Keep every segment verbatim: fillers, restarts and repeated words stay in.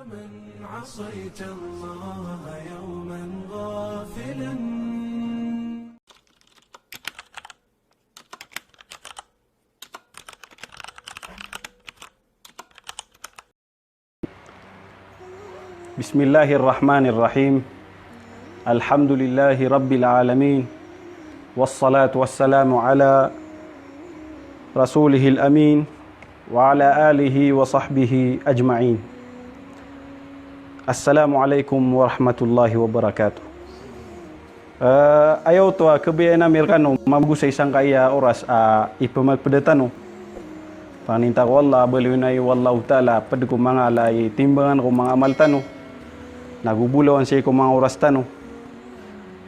من عصيت الله يوما غافلا. بسم الله الرحمن الرحيم. الحمد لله رب العالمين. والصلاة والسلام على رسوله الأمين وعلى آله وصحبه أجمعين. السلام عليكم ورحمة الله وبركاته. Eh, aya oto a khabayaan ami rkano, mambo sa isa angkaya oras a ipmagpd tano. Pangnin ta ko Allah a baloy na i wallahu ta'ala pd ko manga ala i timbangan ko manga amal tano. Nago bolawan sii ko manga oras tano.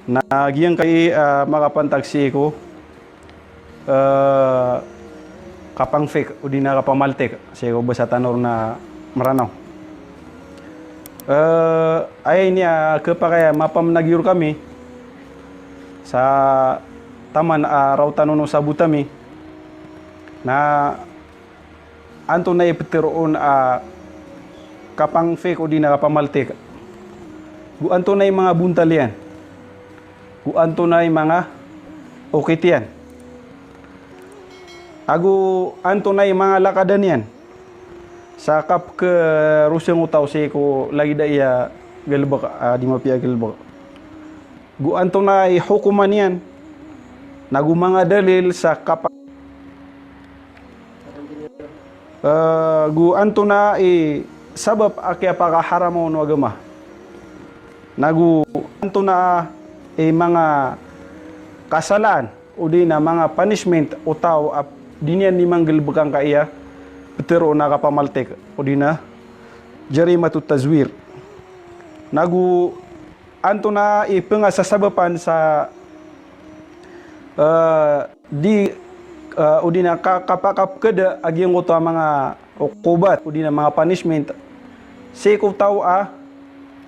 Na giyangkai a makapantag sii ko eh, kapangfik odi na kapamaltik sii ko basa tano ron a Mranaw. Eh, aya ini a khapakay a mapamnag iyo rkami sa taman a raw tano on o sabot ami na antonaa i ptharoon a kapangfik odi na kapamaltik. Go antonaa i manga bontal iyan. Go antonaa i manga okit iyan. Ago antonaa i manga lakadan iyan sa kapkharosng o taw sii ko lagid aya a galbk, a di mapiya a galbk. Go antonaa i hokoman iyan. Nago manga dalil sa kapa- Eh, go antonaa i sabap a kiyapakaharam on o agama. Nago antonaa i manga kasalaan odi na manga punishment o taw a di niyan di manggalbk angkaya ptharoon a kapamaltik odi na jarimatut tazwir. Nago antonaa i pngasasabapan sa, eh, di, eh, odi na ka-, kapakapkhada a giyangkoto a manga uqubat odi na manga punishment sii ko taw a,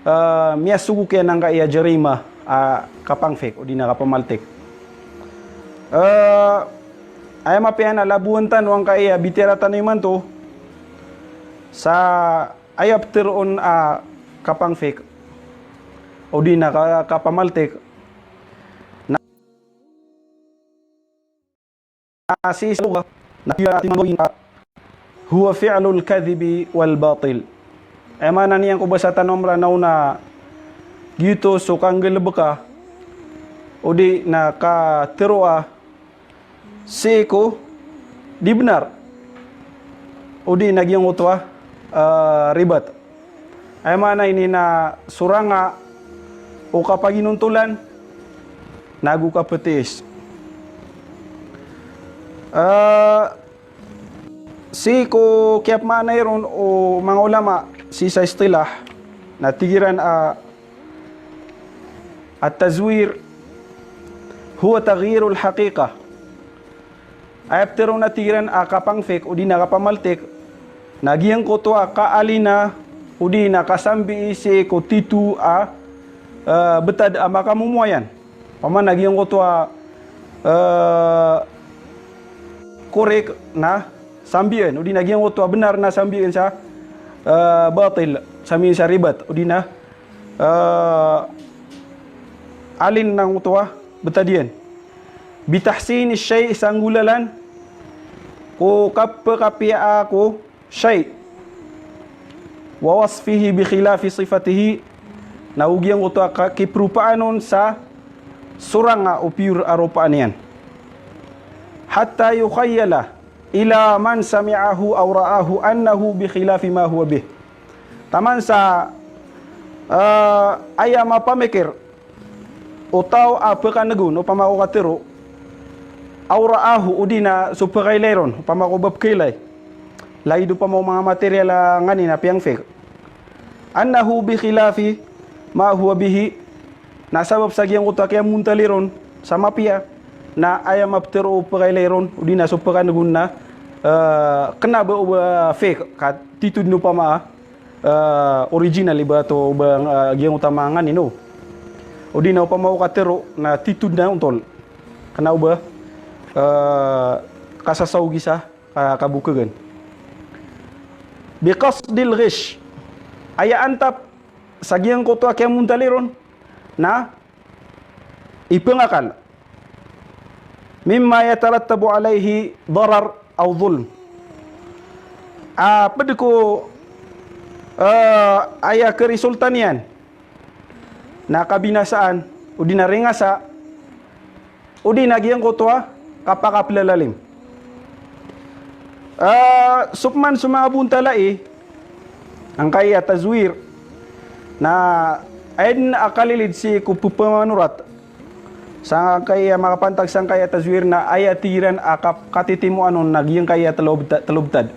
eh, miyasogok iyan angkaya jarima a kapangfik odi na kapamaltik. Eh, aya mapiya na labowan tano angkaya bitiyara tano imanto sa aya ptharoon a kapangfik odi na ka-, kapamaltik na sii sa lugha na kiya timanggawi na huwa fi'lul kadhibi wal batil. Aya maana niyan ko basa tano a Mranaw na giyoto so kanggalbka odi na katharoa sii ko di bnar odi na giyangkoto a, eh, ribat. Aya maana ini na soranga o kapaginontolan nago kaptiis. Eh, sii ko kiyapmaanai ron o manga ulama sii sa istilah na tig iran a at-tazwir huwa taghyirul haqiqah. Aya ptharoon a tig iran a kapangfik odi na kapamaltik na giyangkoto a kaalina odi na kasambii sii ko titho a, eh, btad a makamomoayan. Opama na giyangkoto a, eh, korek na sambian odi na giyangkoto a bnar na sambian sa, eh, batil, sambian sa ribat odi na eh, alin na angkoto a btad iyan. Bitahsini syai', sa nggolalan ko kapkapiyaa ko syai'. Wa wasfihi bi khilafi sifatihi, na o giyangkoto a ka-, kipropaan on sa soranga o piyor a ropaan iyan. Hatta yukhayyala ila man sami'ahu aw ra'ahu annahu bi khilafi ma huwa bih. Taman sa, eh, aya mapamikir o taw a pkan'g on, opama ko katharo, aw ra'ahu, odi na so pkailay ron, opama ko ba pkailay. Lagid opama o manga material a nganin a piyangfik. Annahu bi khilafi ma huwa bihi, na sabap sa giyangkoto a kiyamontali ron sa mapiya, na aya maptharo o pkailay ron, odi na so pkan'g on na, eh, kna ba o ba fake, ka titho dn opama a, eh, original i ba oto ba, eh, giyangkoto a manga nganin o. Odi na opama o katharo na titho dn a ontol. Kna o ba, eh, kasasaogi sa ka-, kabokhagan. Bi qasdil ghish. aya antap sa giyangkoto a kiyamontali ron na ipengakal. Mimma yatarattabu alayhi darar aw dhulm. A ped ko, eh, aya kerisulta niyan na kabinasaan, odi na ringasa, odi na giyangkoto a kapakaplalalim. Eh, so peman so manga bontal ai, angkaya tazwir, na aya den a kalilid sii ko pepemanorat. Sangkaya makapantag sangkaya tazwir na aya tig iran a kap-, katitimoan on na giyangkaya telo beta-, telo betad.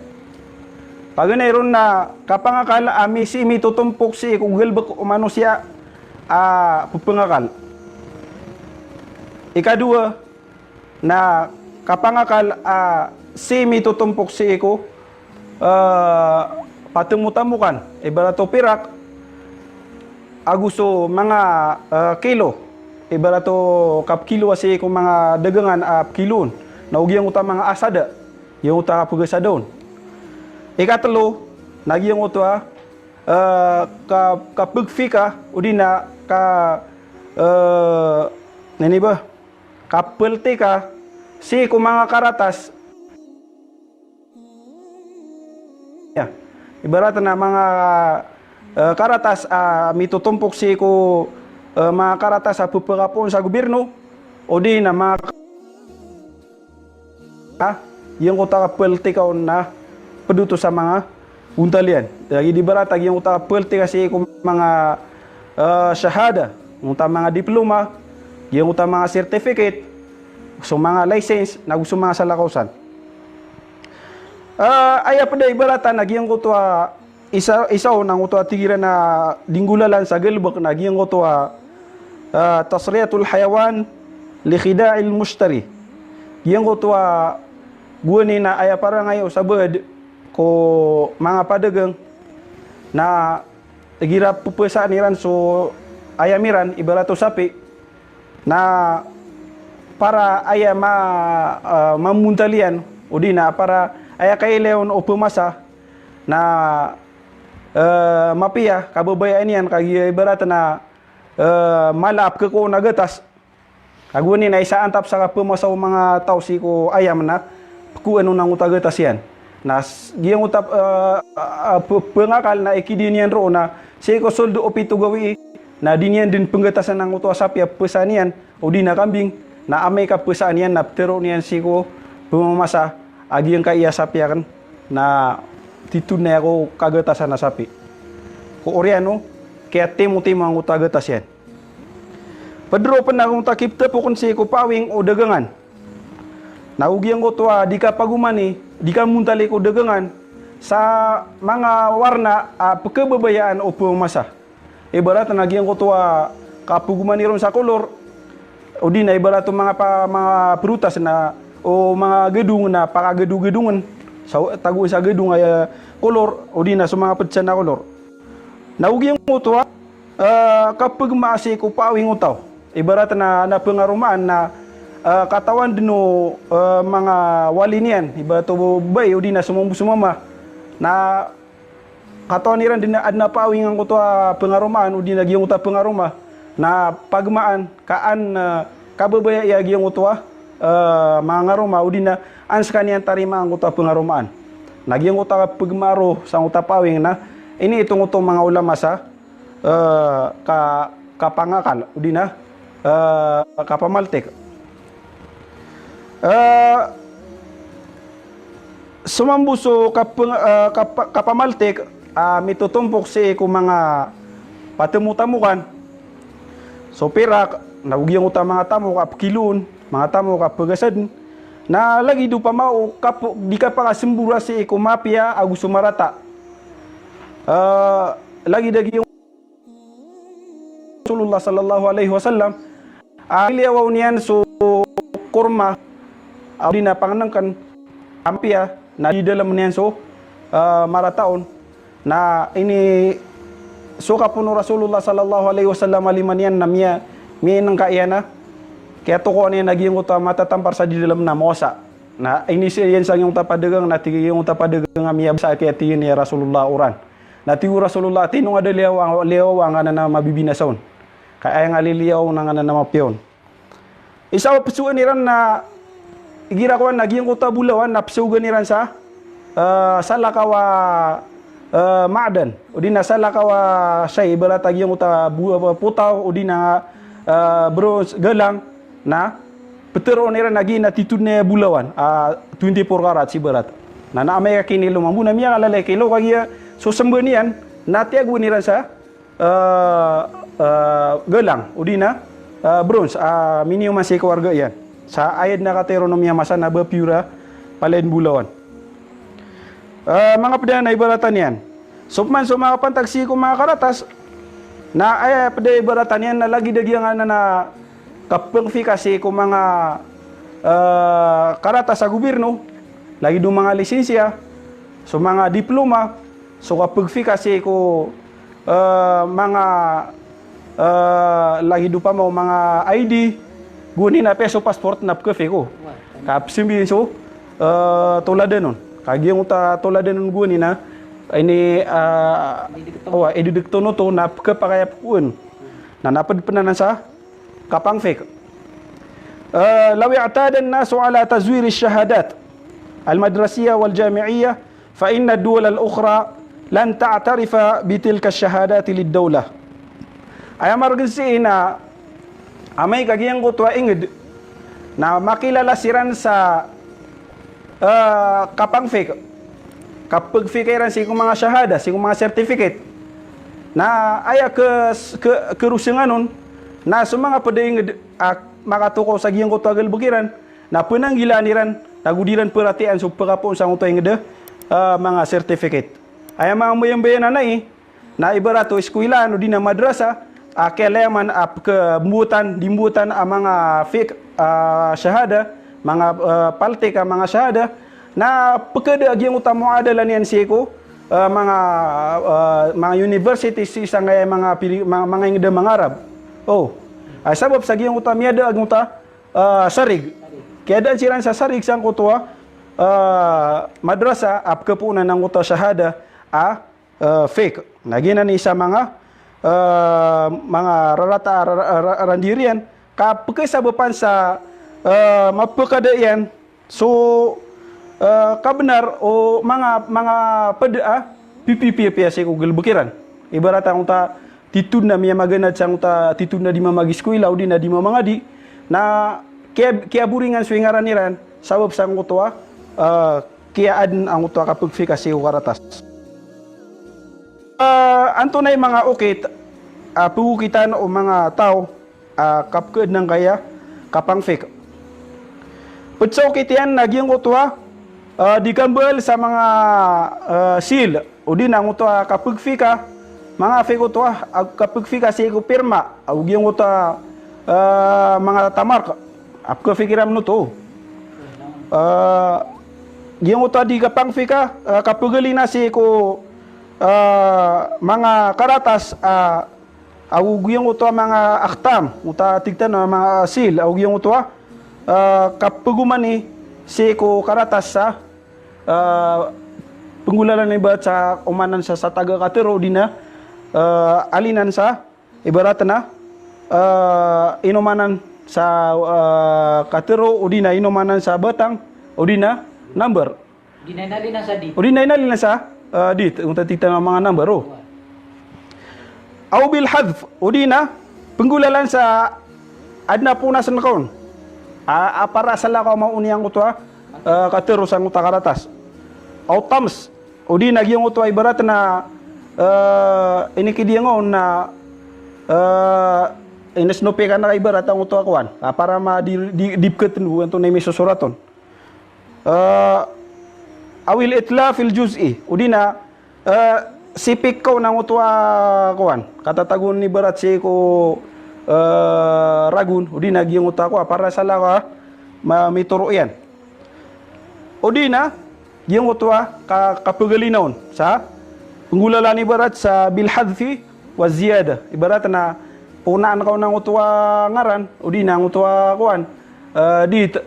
Paganay ron na kapangakal a mi-, sii mitotompok sii ko galebek o manosiya a pepengakal. Ikadowa, na kapangakal a sii mitotompok sii ko, eh, patemotamokan, ibarat o pirak, ago so manga, eh, kilo, ibarat o kapkiloa sii ko manga dagangan a pkiloon, na o giyangkoto a manga asada, giyangkoto a kapegasada on. Ikatelo, na giyangkoto a, eh, ka-, kapegfika, odi na ka, eh, ini ba, kapeltika sii ko manga karatas. Ya. Ibarat na manga, eh, karatas a mitotompok sii ko, eh, manga karatas a pepakapoon sa gobirno, odi na manga, ah, giyangkoto a kapeltika on na ped oto sa manga bontal iyan. Lagid ibarat a giyangkoto a kapeltika sii ko manga, eh, shahada, giyangkoto a manga diploma, giyangkoto a manga certificate, so manga license, nago so manga salakaw san. Eh, aya ped a ibaratan a giyangkoto a isa, isa on angkoto a tig iran a dinggolalan sa galebek na giyangkoto a, eh, tasriyatul hayawan li khida'il mushtari. Giyangkoto a gowani na aya parangay o sabaad ko manga padagang na igira pepesaan iran so ayam iran, ibarat o sapi, na para aya ma-, eh, mamontal iyan, odi na para aya kailay on o pemasa, na, eh, mapiya, kababayaan iyan, kagiya ibarat na, eh, mala a pekeko on a gatas. Ago ini na isa antap sa kapemasa o manga taw sii ko ayam na pekoan on angkoto a gatas iyan. Na s-, giyangkoto a, eh, eh, pe-, pengakal na ikidi niyan roo na sii ko soled o pito gawii na di niyan den penggatasan angkoto a sapi a pepesaan iyan, odi na kambing, na amay ka pepesaan iyan na petero niyan sii ko pemamasa a giyangkaya sapi aken na titho na aya ko kagatasan a sapi. Ko oriyan o kiyatimotimo angkoto a gatas iyan. Ped roo pen angkoto a kipetapoken sii ko pawing o dagangan. Na o giyangkoto a di kapagomani, di kamontali ko dagangan sa manga warna a pekebabayaan o pemamasa. Ibarat na giyangkoto a kapagomani ron sa kolor, odi na ibarat o manga pa-, manga prutas na o manga gedong na pakagedogedogen, sa tagoen sa gedong a, eh, kolor, odi na so manga pedsan a kolor. Na o giyangkoto a, eh, kapegmaa sii ko pawing o taw. Ibarat na, na pengaromaan na, eh, katawan den o, eh, manga wali niyan, ibarat o babay, odi na so mambo so mama. Na katawan iran den a aden a pawing angkoto a pengaromaan, odi na giyangkoto a pengaroma. Na pagmaan, ka an, eh, kababaya iya giyangkoto a, eh, manga ngaroma, odi na an sekaniyan tarimaa angkoto a pengaromaan. Na giyangkoto a pegmaa roo sangkoto a pawing na, ini ito ngkoto manga olama sa, eh, ka-, kapangakal, odi na, eh, kapamaltik. Eh, so mambo so kapeng-, eh, kapa-, kapamaltik, ah, mitotompok sii ko manga patemotamokan, so pirak, na o giyangkoto a manga tamok a pekiloon, manga tamok a pegasaden, na lagid opama o kap-, di kapakasembora sii ko mapiya ago so marata. Eh, lagid a giyangkoto Rasulullah sallallahu alaihi wasallam, ah, iliyawaw niyan so korma, ah, odi na pangenengken, ampiya, na di dalem niyan so, ah, marata on. Na ini so kapoon o Rasulullah sallallahu alaihi wasallam a lima niyan na miya-, miyanengka iyan a kiyatokowan iyan a giyangkoto a matatampar sa di dalem na mawasa. Na ini siyan sa giyangkoto a padagang, na tig iyan giyangkoto a padagang a miyabasa a kiyatiyan iya Rasulullah oran. Na tig o Rasulullah, tino nga da liyawaw, liyawaw angkanan a mabibinasa on. Ka aya nga liliyawaw on angkanan a mapiya on. Isa a pesowan iran na igira kowan a giyangkoto a bolawan na pesogan iran sa, eh, salakaw a, eh, ma'dan. O di na salakaw a shay, ibarat a giyangkoto a bo-, potaw, o di na, eh, bronze, galang. Na peteroon iran a giya na titho dn a bolawan, ah, twenty-four karats ibarat. Na, na amay ka kinilo mambo na miyakalala i kilo, kagiya so semben iyan na tiyagoan iran sa, eh, eh, galang, o di na, eh, bronze, ah, miniyoman sii ko arga iyan. Sa aya dn a katero o miyamasa na ba piyor a palaya dn bolawan. Eh, manga ped a ibaratan iyan. So peman so manga pantag sii ko manga karatas, na aya ped a ibaratan iyan na lagid a giyangkanan a kapengfika sii ko manga, eh, karatas a gobirno, lagid o manga lisensiya, so manga diploma, so kapegfika sii ko, eh, manga, eh, lagid opama o manga I D, gowani na apiya so passport na pekefake o. Ka pesembiyan so, eh, toladan on. Ka giyangkoto a toladan on gowani na, ini, eh, o, idedekton oto na pekepakay a pekoen. Na, na ped pen anan sa kapangfake. Eh, law i'tada an-nasu ala tazwir ash-shahadat al-madrasiyah wal-jami'iyah, fa inna ad-duwal al-ukhra lan ta'tarifa bi tilka ash-shahadat lid-dawlah. Aya maregen sii na amay ka giyangkoto a inged na makilala siran sa, eh, kapangfake. Kapegfake iran sii ko manga shahada, sii ko manga certificate. Na aya ke-, ke-, kerosengan on, na so manga ped a inged a makatokaw sa giyangkoto a galebek iran, na penanggilaan iran, na go di iran peratiyayaan so pekapoon sangkoto a inged a, eh, manga certificate. Aya manga mbayambayan anai, na ibarat o iskowila, o di na madrasa, a kiyalayaman a pekembotan, di mbotan a manga fake, ah, shahada, manga, eh, paltik a manga shahada, na pekeda a giyangkoto a muadala niyan sii ko, eh, manga, eh, manga university sii sangkaya manga pili-, manga, manga inged a manga Arab. O. Ah, sabap sa giyangkoto a miyada a giyangkoto a, eh, sarig. Kiyadaan siran sa sarig sangkoto a, eh, madrasa a pekepoonan angkoto a shahada a, eh, fake. Na giyanan i isa a manga, eh, manga rarata, ra-, ra-, ra-, randiriyan, ka pekesabapan sa, eh, mapekada iyan so, eh, kabenar o manga, manga ped a pipipiyapiya sii ko galebek iran. Ibarat angkoto a titho dn a miyamaganad sangkoto a titho dn a di mamagiskowila, o di na di mamangadi, na kiya-, kiyaboringan so ingaran iran, sabap sangkoto a, eh, kiyaaden angkoto a kapegfake sii ko karatas. Ah, antonaa i manga okit a pegokitan o manga taw a kapeked angkaya kapangfake? Ped sa okit iyan na giyangkoto a, ah, di kambal sa manga, ah, seal, o di na angkoto a kapegfake, manga fake oto a, ah, kapegfake sii ko pirma, ago giyangkoto a, ah, manga tamark a pekefake iran oto. Ah, giyangkoto a di kapangfake, ah, kapegalina sii ko, ah, manga karatas, ah, ago giyangkoto a manga akhtam, oto a tig tano a manga seal, ago giyangkoto a, ah, kapegomani sii ko karatas sa, ah, penggolalan ibarat sa omanan sa, sa taga katero, o di na, ah, alinan sa, ibarat na, eh, inomanan sa, eh, katero, o di na inomanan sa batang, o di na number. Di na inalina sa di. O di na inalina sa, eh, di, onta tig tano a manga number, o. Wa. Aw bil hadf, o di na penggolalan sa aden a ponasen ka on. A, a para salakaw a maoni angkoto a, eh, katero sangkoto a karatas. Aw tams, o di na giyangkoto a ibarat na, eh, inikidiyang on na, eh, inisnopi ka na ibarat angkoto a kowan. Ah, para ma di, di, di peketendo antonaa i misosorat on. Eh, awil itlaf al juz'i. O di na, eh, sipik ka on angkoto a kowan. Katatago on ibarat sii ko, eh, ragon. O di na giyangkoto a kowan. Para salakaw a ma-, mitoro iyan. O di na, giyangkoto a ka-, kapegalina on sa penggolalan ibarat sa bil hadfi wa ziyada. Ibarat na ponaan ka on angkoto a ngaran, o di na angkoto a kowan, eh, di t-,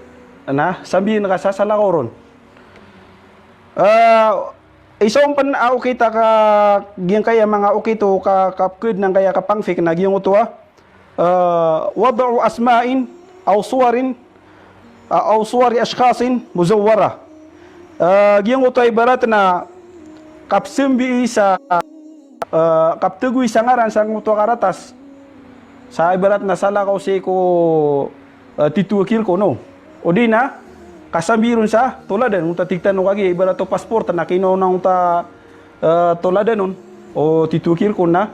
na sambiyan ka sa salakaw ron. Eh, Isa on pen a okit a ka, giyangkaya manga okit o ka, kapked nangkaya kapangfik na giyangkoto a, eh, wad'u asma'in aw suwarin, ah, aw suwari ashkhasin muzawwara. Eh, giyangkoto a ibarat na kapsambii sa, eh, kaptegoy sa ngaran sangkoto a karatas. Sa ibarat na salakaw sii ko, eh, tito a kirkon, no? O di na kasambi ron sa toladan, onta tig tano kagiya ibarat o passport na kinoona onta, eh, toladan on o tito a kirkon na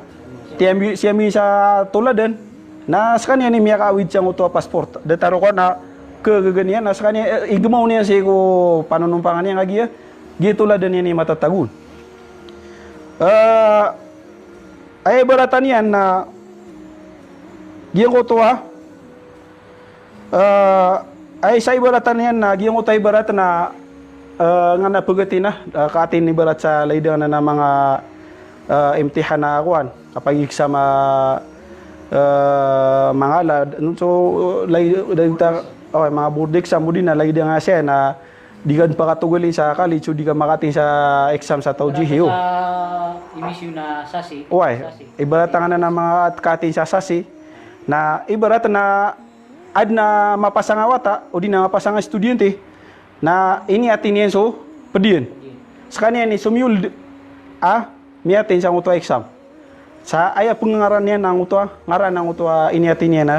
tiyambi, siyambi sa toladan na sekaniyan i miyakaawid sangkoto a passport. Datar o kowan a kegegen iyan na sekaniyan, eh, igemaw niyan sii ko panonompangan iyan kagiya giya toladan iyan i matatago on. Eh, aya ibaratan iyan na giyangkoto a, eh, aya isa ibaratan iyan na giyangkoto a ibarat na, eh, ngana pegeti na, eh, katin ibarat sa laidangan a manga, eh, imtihan a kowan, kapag-exam a, eh, manga la, so, lai, lai ta, oh, manga board exam, o di na laidangan a siya na di ka pakatogalin sa college, so di ka makatin sa exam sa tawjih iyo. Sa imisyon na sasi. Oway, sasi. Ibarat angkanan a manga katin sa sasi, na ibarat na adn a mapasang a wata, o di na mapasang a estudyante, na iniyatin iyan so ped iyan. Sekaniyan i somiyold a miyatin sangkoto a exam. Sa aya pengngaran iyan na angkoto a, ngaran angkoto a iniyatin iyan a,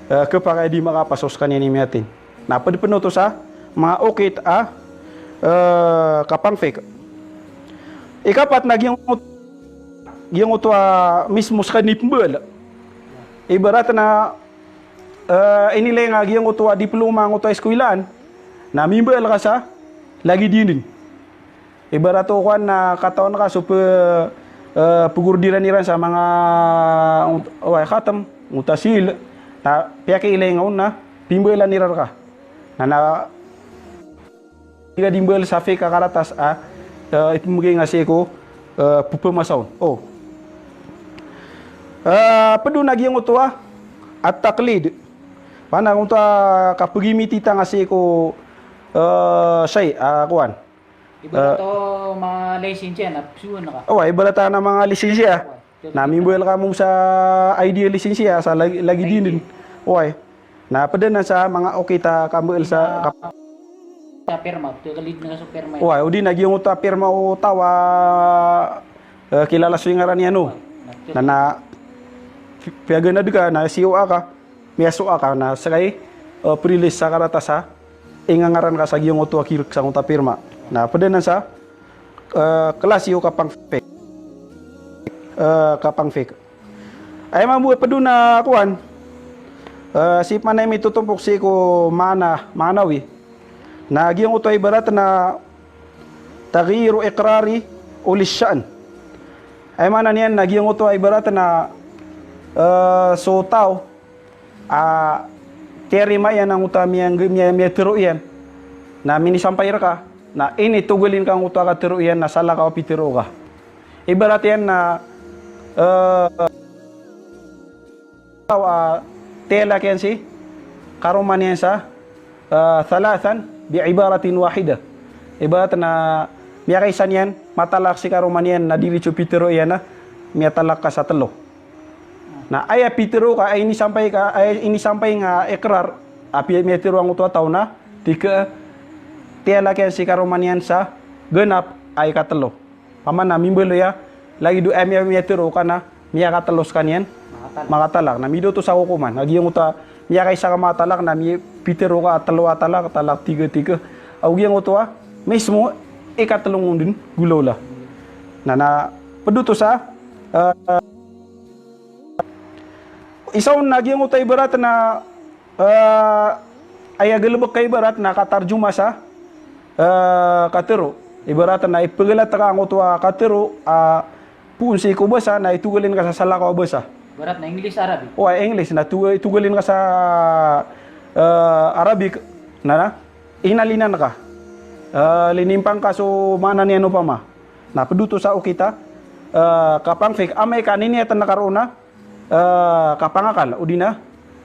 eh, kepakay a di makapas o sekaniyan i miyatin. Na ped pen oto sa manga okit a, eh, kapangfik. Ikapat na giyangkoto, giyangkoto a mismo sekaniyan i pembaal. Ibarat na, eh, inilay nga giyangkoto a diploma angkoto a iskowlaan, na mimbaal ka sa lagid iyan den. Ibarat o kowan na katawan ka so pe, eh, pegordiran iran sa manga, oway, khatam, mutasil, na piyakiilay nga on na pimbaalan iran reka. Na, na di ka di mbaal sa fake a karatas a, eh, ipembegay nga sii ko, eh, pepemasa on. O. Eh, ped on a giyangkoto a, at-taqlid. Paana angkoto a kapegimiti ta nga sii ko, eh, shay, ah, kowan. Ibarat o manga lisensiya na psoon ka. Oway, ibarat a manga lisensiya. Na mimbaal ka mo sa I D a lisensiya, sa lagi, lagi din din. Oway. Na ped anan sa manga okit a kambaal sa kap- Sa pirma, ptaqlid na so pirma. Oway, o di na giyangkoto a pirma o taw a, eh, kilala so ingaran iyan o. Na, na, piyaganad ka, na siyowa ka, miyasowa ka, na sekay, eh, prilis sa karatas a ingangaran ka sa giyangkoto a kirk sangkoto a pirma. Na ped anan sa, eh, klasi o kapangfik. Eh, kapangfik. Aya mambo a ped on a kowan, eh, sii pman a mitotompok sii ko maana, maanawi. Na giyangkoto a ibarat na taghyiru iqrari uli sha'n. Aya maana niyan na giyangkoto a ibarat na, eh, so taw a tiyarima iyan angkoto a miya, miya, miyatero iyan. Na minisampay reka, na initogalin ka angkoto a katero iyan na salakaw a pitero ka. Ibarat iyan na, eh, taw a tiyalak iyan si karoma niyan sa, eh, thalathan bi ibaratin wahidah. Ibarat na miyakaisa niyan matalak si karoma niyan na diritso pitero iyan na miyatalak ka sa telo. Na aya pitero ka, aya inisampay ka, aya inisampay nga iqrar a pi, miyatero angkoto a taw na tig ka tiyalak iyan si karoma niyan sa ganap a ikatelo. Paman na mimbaloy a lagid o aya miya, miyatero ka na miyakatelo sekaniyan makatalak. Makatalak. Na midoto sa kokoman. Na giyangkoto a miyakaisa ka makatalak na mi, pitero ka a telo a talak, talak tiga, tiga. Ago giyangkoto a mismo ikatelo ngondin golawla. Na, na ped oto sa, eh, isa on na giyangkoto a ibarat na, eh, aya galebek ka ibarat na katarjuma sa, eh, katero. Ibarat na ipegelat ka angkoto a katero a poon sii ko basa na itogalin ka sa salakaw a basa. Ibarat na English, Arabic. Oway, English na to, itogalin ka sa, eh, Arabic na, na inalinan ka. Eh, linimpang ka so maana niyan opama. Na ped oto sa okit a, eh, kapangfik, amay ka niniyatan ka roo na, eh, kapangakal, o di na,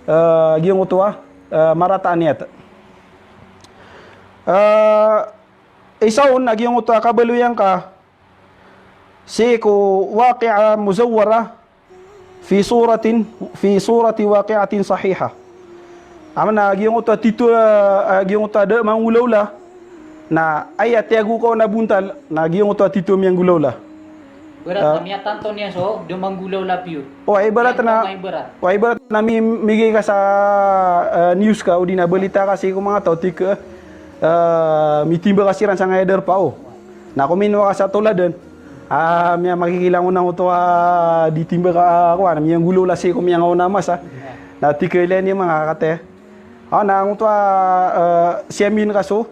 eh, giyangkoto a, eh, marata a niyat. Eh, isa on na giyangkoto a kabaloyan ka, Sii ko waqi'a muzawwara fi suratin, fi surati waqi'atin sahiha. Aya maana giyangkoto a tito, ah, giyangkoto a da manggolawla. Na aya tiyago ka on a bontal, na giyangkoto a tito miyanggolawla. Ibarat na miyatanto niyan so da manggolawla piyo. O, ibarat na, o, ibarat na mi-, migay ka sa, ah, news ka, odi na balita ka sii ko manga taw, tig ka, ah, mitimba ka siran sangkaya darpa, o. Na kominowa ka sa toladan. Ah, miya makikilangon angkoto a di timba ka, ah, kowan, miyanggolawla sii ko miyangaona a masa. Na tig ka ilaya niyan manga kataya. Ah, na angkoto a, ah, siyamin ka so,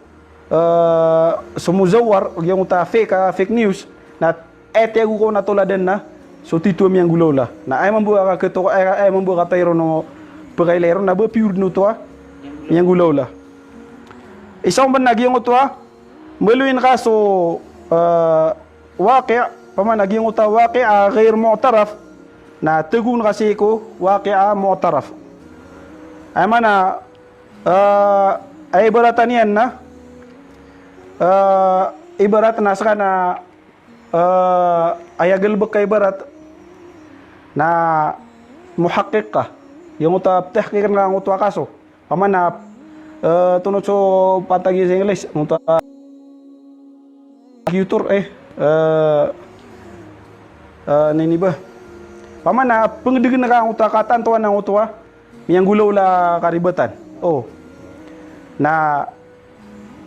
ah, so muzawwar, giyangkoto a fake, ah, fake news. Na aya tiyago ka on a toladan na so tito a miyanggolawla. Na aya mambo a kaketo, aya, aya mambo a kataya ron o pekailay ron na ba piyo den oto a miyanggolawla. Isa on ba na giyangkoto a mbaloyin ka so, ah, waqi', pamana giyangkoto a waqi' a ghair mu'taraf, na tagoon ka sii ko waqi' a mu'taraf. Aya maana, ah, aya ibaratan iyan na, ah, ibarat na seka na, ah, aya galebek ka ibarat na muhaqqiq ka. Giyangkoto a petahqiq na angkoto a kaso. Pamana, eh, tonot so pantag iyan sa English, angkoto a, eh, eh, eh, nini ba. Pamana, pengedegen ka angkoto a katantoan angkoto a miyanggolawla a karibatan. O. Na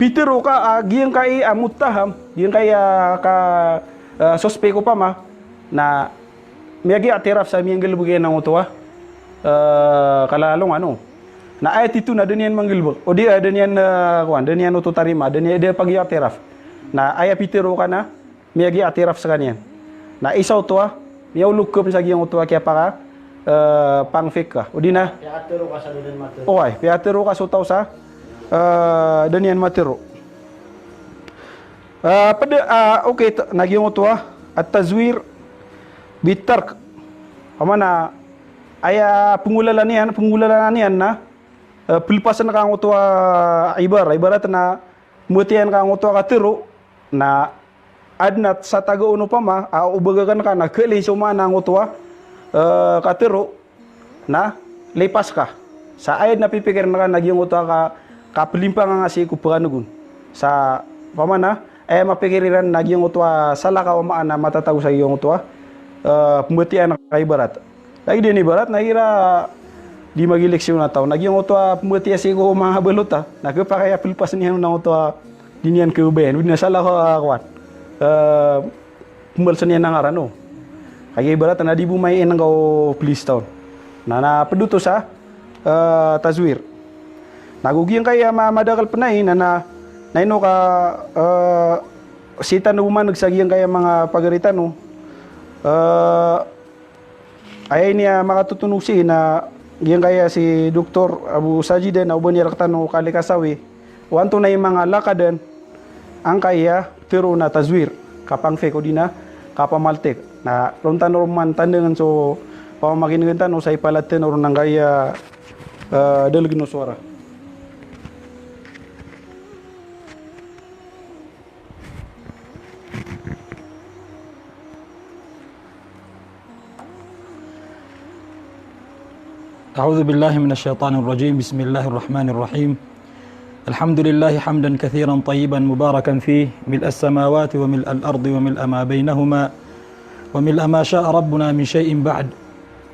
pitero ka a giyangkai a muttaham, giyangkai a ka, eh, suspek opama, na miyag-i'tiraf sa miyanggalebek iyan angkoto a, eh, kalalongan, o. Na aya tito na da niyan manggalebek. O di, eh, da niyan, eh, kowan, da niyan oto tarima, da niyan, da pag-i'tiraf. Na aya pitero ka na miyag-i'tiraf sekaniyan. Na isa oto a miyaolog ka pen sa giyangkoto a kiyapaka, eh, pangfake ka. O di na. Piyatero ka sa da niyan matero. Oway, piyatero ka so taw sa, eh, da niyan matero. Eh, ped-, ah, okay, t-, na giyangkoto a, at-tazwir bit-tark. Pamana, aya penggolalan iyan, penggolalan iyan na, eh, pelepasen ka angkoto a ibar-, ibarat na matiyan ka angkoto a katero, na aden a sa taga on opama a obagakan ka na keli so maana angkoto a, eh, katero, na lipas ka. Sa aya den a pipikiren ka na giyangkoto a ka, kapelimpangan nga sii ko pekaneg on. Sa pamana, aya mapikir iran na giyangkoto a salakaw a maana matatago sa giyangkoto a, eh, pembatian ka ibarat. Lagid iyan ibarat na igira di magileksyon a taw, na giyangkoto a pembatian sii ko manga balota, na kepakay a pelepasen iyan on angkoto a di niyan kebabayan, o di na salakaw a kowan. Eh, pembalesan iyan a ngaran, o. Kagiya ibarat na di bo maien angka o pelis taw. Na, na ped oto sa, eh, tazwir. Na go giyangkaya ma-, madakel pen ai, na, na, na ino ka, eh, sii tano bo maneg sa giyangkaya manga pagari tano. Eh, Aya ini a makatotonog sii na giyangkaya si Doktor Abu Sajid na o ba niyan rektano kalikasawi o antonaa i manga lakadan angkaya tero na tazwir, kapangfake odi na kapamaltik. Na ron tano ron man tandangen so pamamakinegen tano sa ipalad tano ron angkaya, eh, dalegen o sowara. أعوذ بالله من الشيطان الرجيم. بسم الله الرحمن الرحيم. الحمد لله حمدا كثيرا طيبا مباركا فيه، ملء السماوات وملء الأرض وملء ما بينهما وملء ما شاء ربنا من شيء بعد.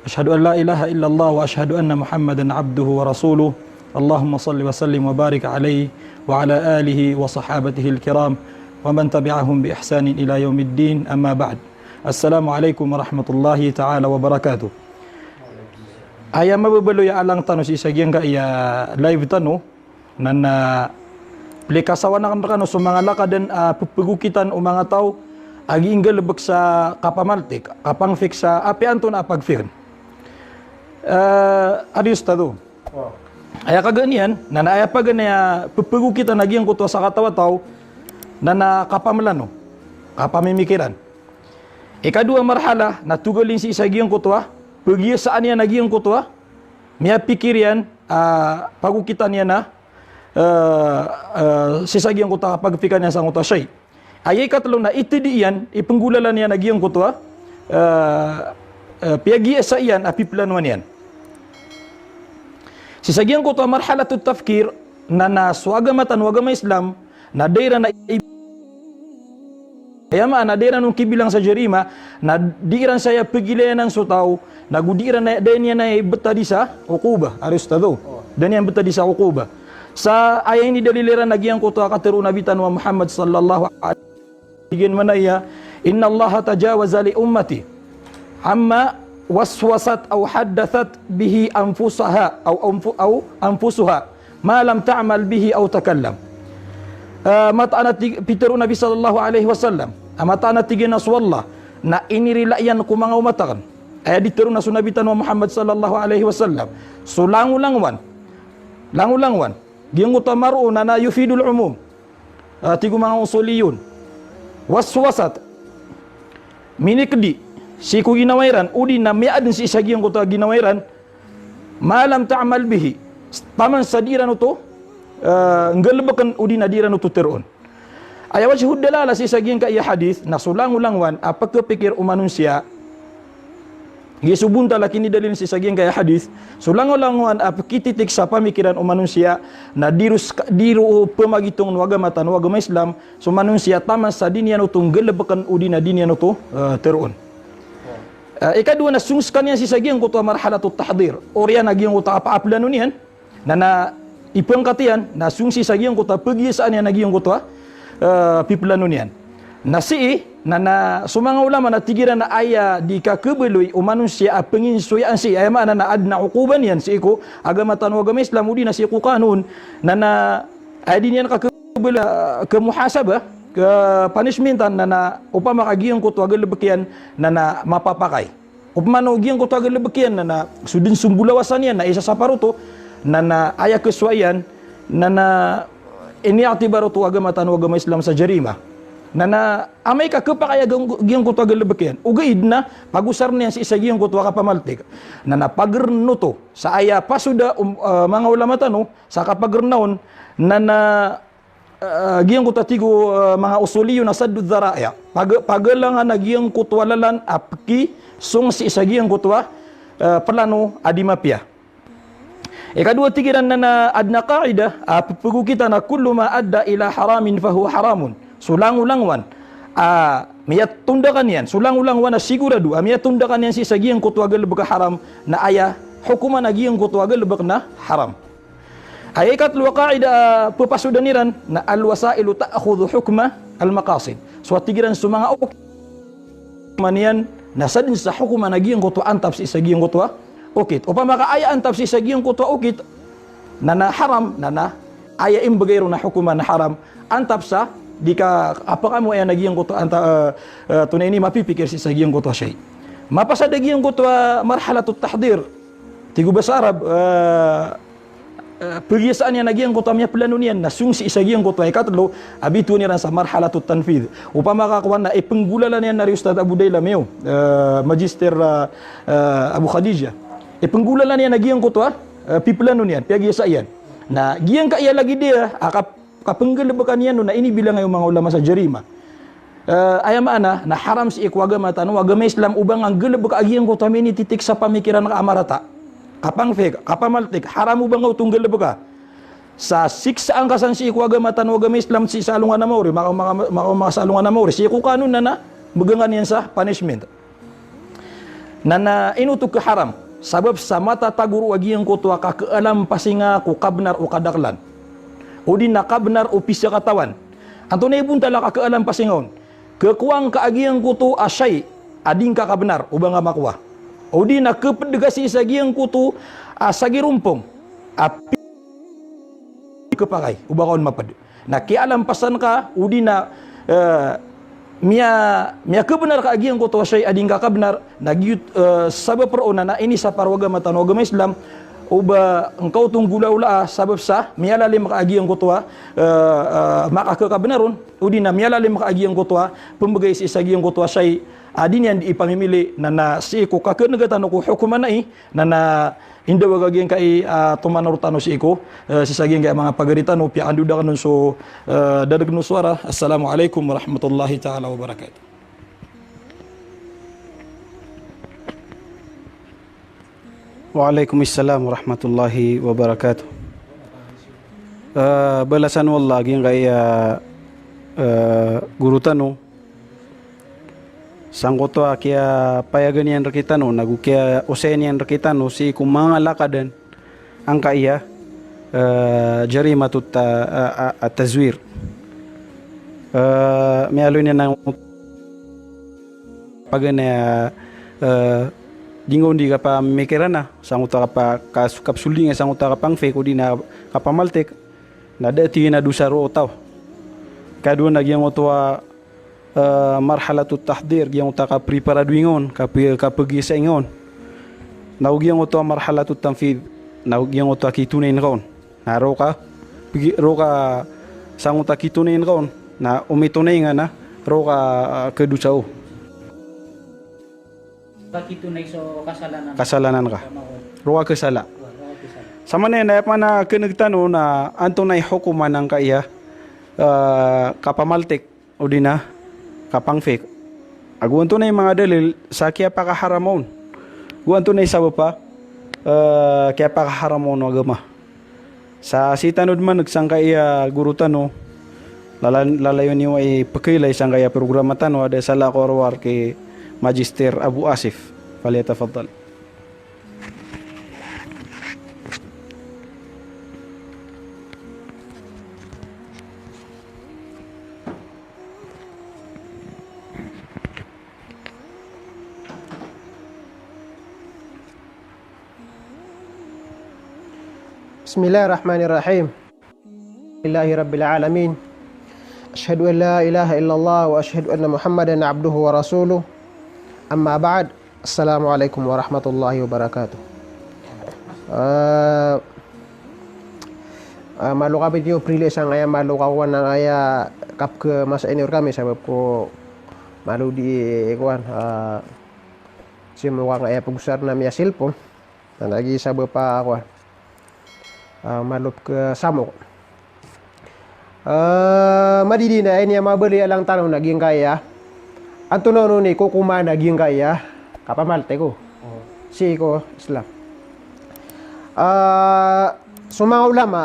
أشهد أن لا إله إلا الله وأشهد أن محمدا عبده ورسوله. اللهم صل وسلم وبارك عليه وعلى آله وصحابته الكرام ومن تبعهم بإحسان إلى يوم الدين. أما بعد. السلام عليكم ورحمة الله تعالى وبركاته. Aya mababaloy a alang tano sii sa giyangkaya live tano, na, na plikasawan aken rekano so manga lakadan a pepegokitan o manga taw a ginggalebek sa kapamaltik, kapangfake sa apiya antonaa a pagfake. Eh, adi Ustadh o. Aya kagen iyan, na, na aya paganay a pepegokitan a giyangkoto a sakataw a taw, na, na kapamlano, kapamimikiran. Ikadowa a marhala, na togalin sii sa giyangkoto a, pegiyasaan iyan a giyangkoto a, miyapikir iyan, ah, pagokitan iyan a, eh, eh, sii sa giyangkoto a pagfake iyan sangkoto a shay. Aya ikatlo na itidi iyan, ipenggolalan iyan a giyangkoto a, eh, eh, piyagiya sa iyan a piplanoan iyan. Sii sa giyangkoto a marhalatut tafkir, na, na so agama tano a agama Islam, na da iran a i-, aya maana da iran on kibilang sa jarima, na di iran saya pegilayanan so taw, na go di iran a, da niyan a ibetadi sa uquba, ari ustadh o. Da niyan betadi sa uquba. Sa aya inidalil iran a giyangkoto a katero o Nabi tano a Muhammad sallallahu alaihi wasallam. Tig iyan mambo a, "Innallaha tajawaza li ummati amma waswasat aw haddathat bihi anfusaha aw anfu-, aw anfusuha ma lam ta'mal bihi aw takallam." Eh, mataan a tig, pitero o Nabi sallallahu alaihi wasallam, a mataan a tig iyan a so Allah na inirila iyan ko manga omat aken. Aya di tero na so Nabi tano a Muhammad sallallahu alaihi wasallam, so langolangowan, langolangowan, giyangkoto a maro na, na yufidul umum. Ah, tig o manga usuliyun. Waswasat. Minikedi sii ko ginawa iran, odi na miyaden sii sa giyangkoto a ginawa iran. Ma lam ta'mal bihi. Taman sa di iran oto, eh, nggalebeken odi na di iran oto teroon. Aya wajhud dalala sii sa giyangkaya hadith, na so langolangowan a pekepikir o manosiya, giya so bontal a kinidalil sii sa giyangkaya hadith, so langolangowan a pekititik sa pamikiran o manosiya, na di ro ska-, di ro pemagitongen o agama tano a agama Islam, so manosiya taman sa di niyan oto nggalebeken odi na di niyan oto, eh, teroon. Eh, ikadowa na song sekaniyan sii sa giyangkoto a marhalatut tahdir. Oriyan a giyangkoto a pa-, a plano niyan, na, na ipengkat iyan, na song sii sa giyangkoto a pegiyasaan iyan a giyangkoto a, eh, piplano niyan. Na sii, na, na so manga ulama na tig iran a aya di kakebaloy o manosiya a penginsoyaan sii, aya maana na aden a uquba niyan sii ko agama tano a agama Islam, odi na sii ko kanon, na, na aya di niyan kakebaloy, eh, kemuhasaba, kepunishmentan, na, na opama ka giyangkoto a galebek iyan, na, na mapapakay. Opama o giyangkoto a galebek iyan na, na so den so mbolawasan iyan na isa sa paroto, na, na aya kesowa iyan, na, na ini'tibar oto o agama tano a agama Islam sa jarima. Na, na amay ka kepakay a giyang-, giyangkoto a galebek iyan, ogaid na pagosaren iyan sii sa giyangkoto a kapamaltik. Na, na pageren oto sa aya pasoda o, eh, manga ulama tano sa kapageren on, na, na eh, giyangkoto a tig o, eh, manga usuliyun na saddu dhara'i'. Pag-, pagalangan a giyangkoto a lalan a pekisong sii sa giyangkoto a, eh, plano a di mapiya. Ikadowa tig iran na, na aden a qaida a pepegokitan a kullu ma adda ila haramin fahuwa haramun. So langolangowan a miyatondakan iyan, so langolangowan a sigorado a miyatondakan iyan sii sa giyangkoto a galebek a haram, na aya hokoman a giyangkoto a galebek na haram. Aya ikatlo a qaida a pepasodan iran na al-wasailu ta'khudhu hukma al-maqasid. So a tig iran so manga okit, maniyan na saden sa hokoman a giyangkoto a antap sii sa giyangkoto a okit. Opama ka aya antap sii sa giyangkoto a okit na, na haram, na, na aya imbegay ron a hokoman na haram, antap sa di ka apakamoayan a giyangkoto a anta-, eh, eh, tonaa ini mapipikir sii sa giyangkoto a shay. Mapasad a giyangkoto a marhalatut tahdir. Tig o basa Arab, eh, eh, pegiyasaan iyan a giyangkoto a miyaplano niyan na song sii sa giyangkoto a ikatlo a bitowan iran sa marhalatut tanfidh. Opama ka kowan na ipenggolalan iyan, ari Ustadh Abu Dailam iyo, eh, Magister, eh, eh, Abu Khadijah. Ipenggolalan iyan a giyangkoto a, eh, piplano niyan, piyagiyasa iyan. Na giyangkaya lagid iyan a kap-, kapenggalebekan iyan on na inibilang o manga ulama sa jarima. Eh, aya maana na haram sii ko agama tano a agama Islam o ba nga nggalebeka a giyangkoto a minititik sa pamikiran ka a marata. Kapangfik, kapamaltik, haram o ba nga oto nggalebeka. Sa siksa angka san sii ko agama tano a agama Islam sii sa alongan a maori, maka, maka, maka, maka sa alongan a maori, sii ko kanon na, na megangan iyan sa punishment. Na, na ino oto kaharam? Sabap sa matatago ron a giyangkoto a kakealampasinga ko kabnar o kadaklan, odi na kabnar o pisakatawan. Antonaa i bontal a kakealampasinga on? Kekowa ngka a giyangkoto a shay a di ngka kabnar o ba nga makowa. Odi na keped ka sii sa giyangkoto a sagirompong a pi-, kepakay o ba ka on maped. Na kiyalampasan ka, odi na, eh, miya-, miyakebenar ka a giyangkoto a shay a di ngka kabnar, na giyoto, eh, sabap roo na, na inisapar o agama tano a agama Islam O ba ngka oto nggolaola a sabap sa miyalalim ka a giyangkoto a, eh, eh, makakekabnar on, odi na miyalalim ka a giyangkoto a pembegay sii sa giyangkoto a shay a di niyan di ipamimili, na, na sii ko kakenega tano ko hokoman ai, na, na indawag a giyangkai a tomanor tano sii ko, eh, sii sa giyangkai a manga pagari tano, piyakandoda akn on so, eh, darg o sowara. Assalamu alaikum warahmatullahi taala wabarakatuh. Wa alaikum assalam warahmatullahi wabarakatuh. Eh, balasan o Allah giyangkai a, eh, goro tano. Sangkoto a kiyapayagan iyan rkitano, nago kiyaosay niyan rkitano sii ko manga lakadan angkai a, eh, jarimatot ta-, a, a, a tazwir. Eh, miyaaloy niyan a paganay a, eh, di ngka on di kapamikiran a, sangkoto a kapa-, kas-, kapsolding a sangkoto a kapang-fake odi na kapamaltik, na da a tig iyan a dosa roo o taw. Kadowa na giyangkoto a, eh, marhalatot tahdir, giyangkoto a kapreparado ingka on, kape-, kapegisa ingka on. Na o giyangkoto a marhalatot tanfidh, na o giyangkoto a kitonay ngka on. Na roo ka, pegi-, roo ka sangkoto a kitonay ngka on, na o mitonay ngka na roo ka, ah, kedosa o. Kakitonay so kasalanan. Kasalanan ka. Roo ka kesala. Roo ka kesala. Samanaya na aya pman a keneg tano na antonaa i hokoman angkai a, ah, kapamaltik odi na kapang-fake. Ago antonaa i manga dalil sa kiyapakaharam on. Ago antonaa i sabap a, eh, kiyapakaharam on o agama. Sa sii tano dn maneg sangkai a goro tano, lala-, lalayon iyo i pekailay sangkai a programa tano, adn a sala ko rowar ki Magister Abu Asif. Falyatafaddal. بسم الله الرحمن الرحيم. لله رب العالمين. أشهد أن لا إله إلا الله وأشهد أن محمدا عبده ورسوله. أما بعد. Assalamu alaikum warahmatullahi wabarakatuh. Eh, eh, malo kami di o prili sangkaya malo kawan angkaya kapkemasa ini rkami sabap ko malo di kowan, eh, sii mo angkaya pegosar na miya-cellphone. Na lagid sabap a kowan. Ah, malo pkesamok. Ah, madidi na aya niyan mabaloy a langtan on a giyangkaya. Antonaa on i kokoman a giyangkaya kapamaltik o. Oh. Sii ko Islam. Ah, so manga ulama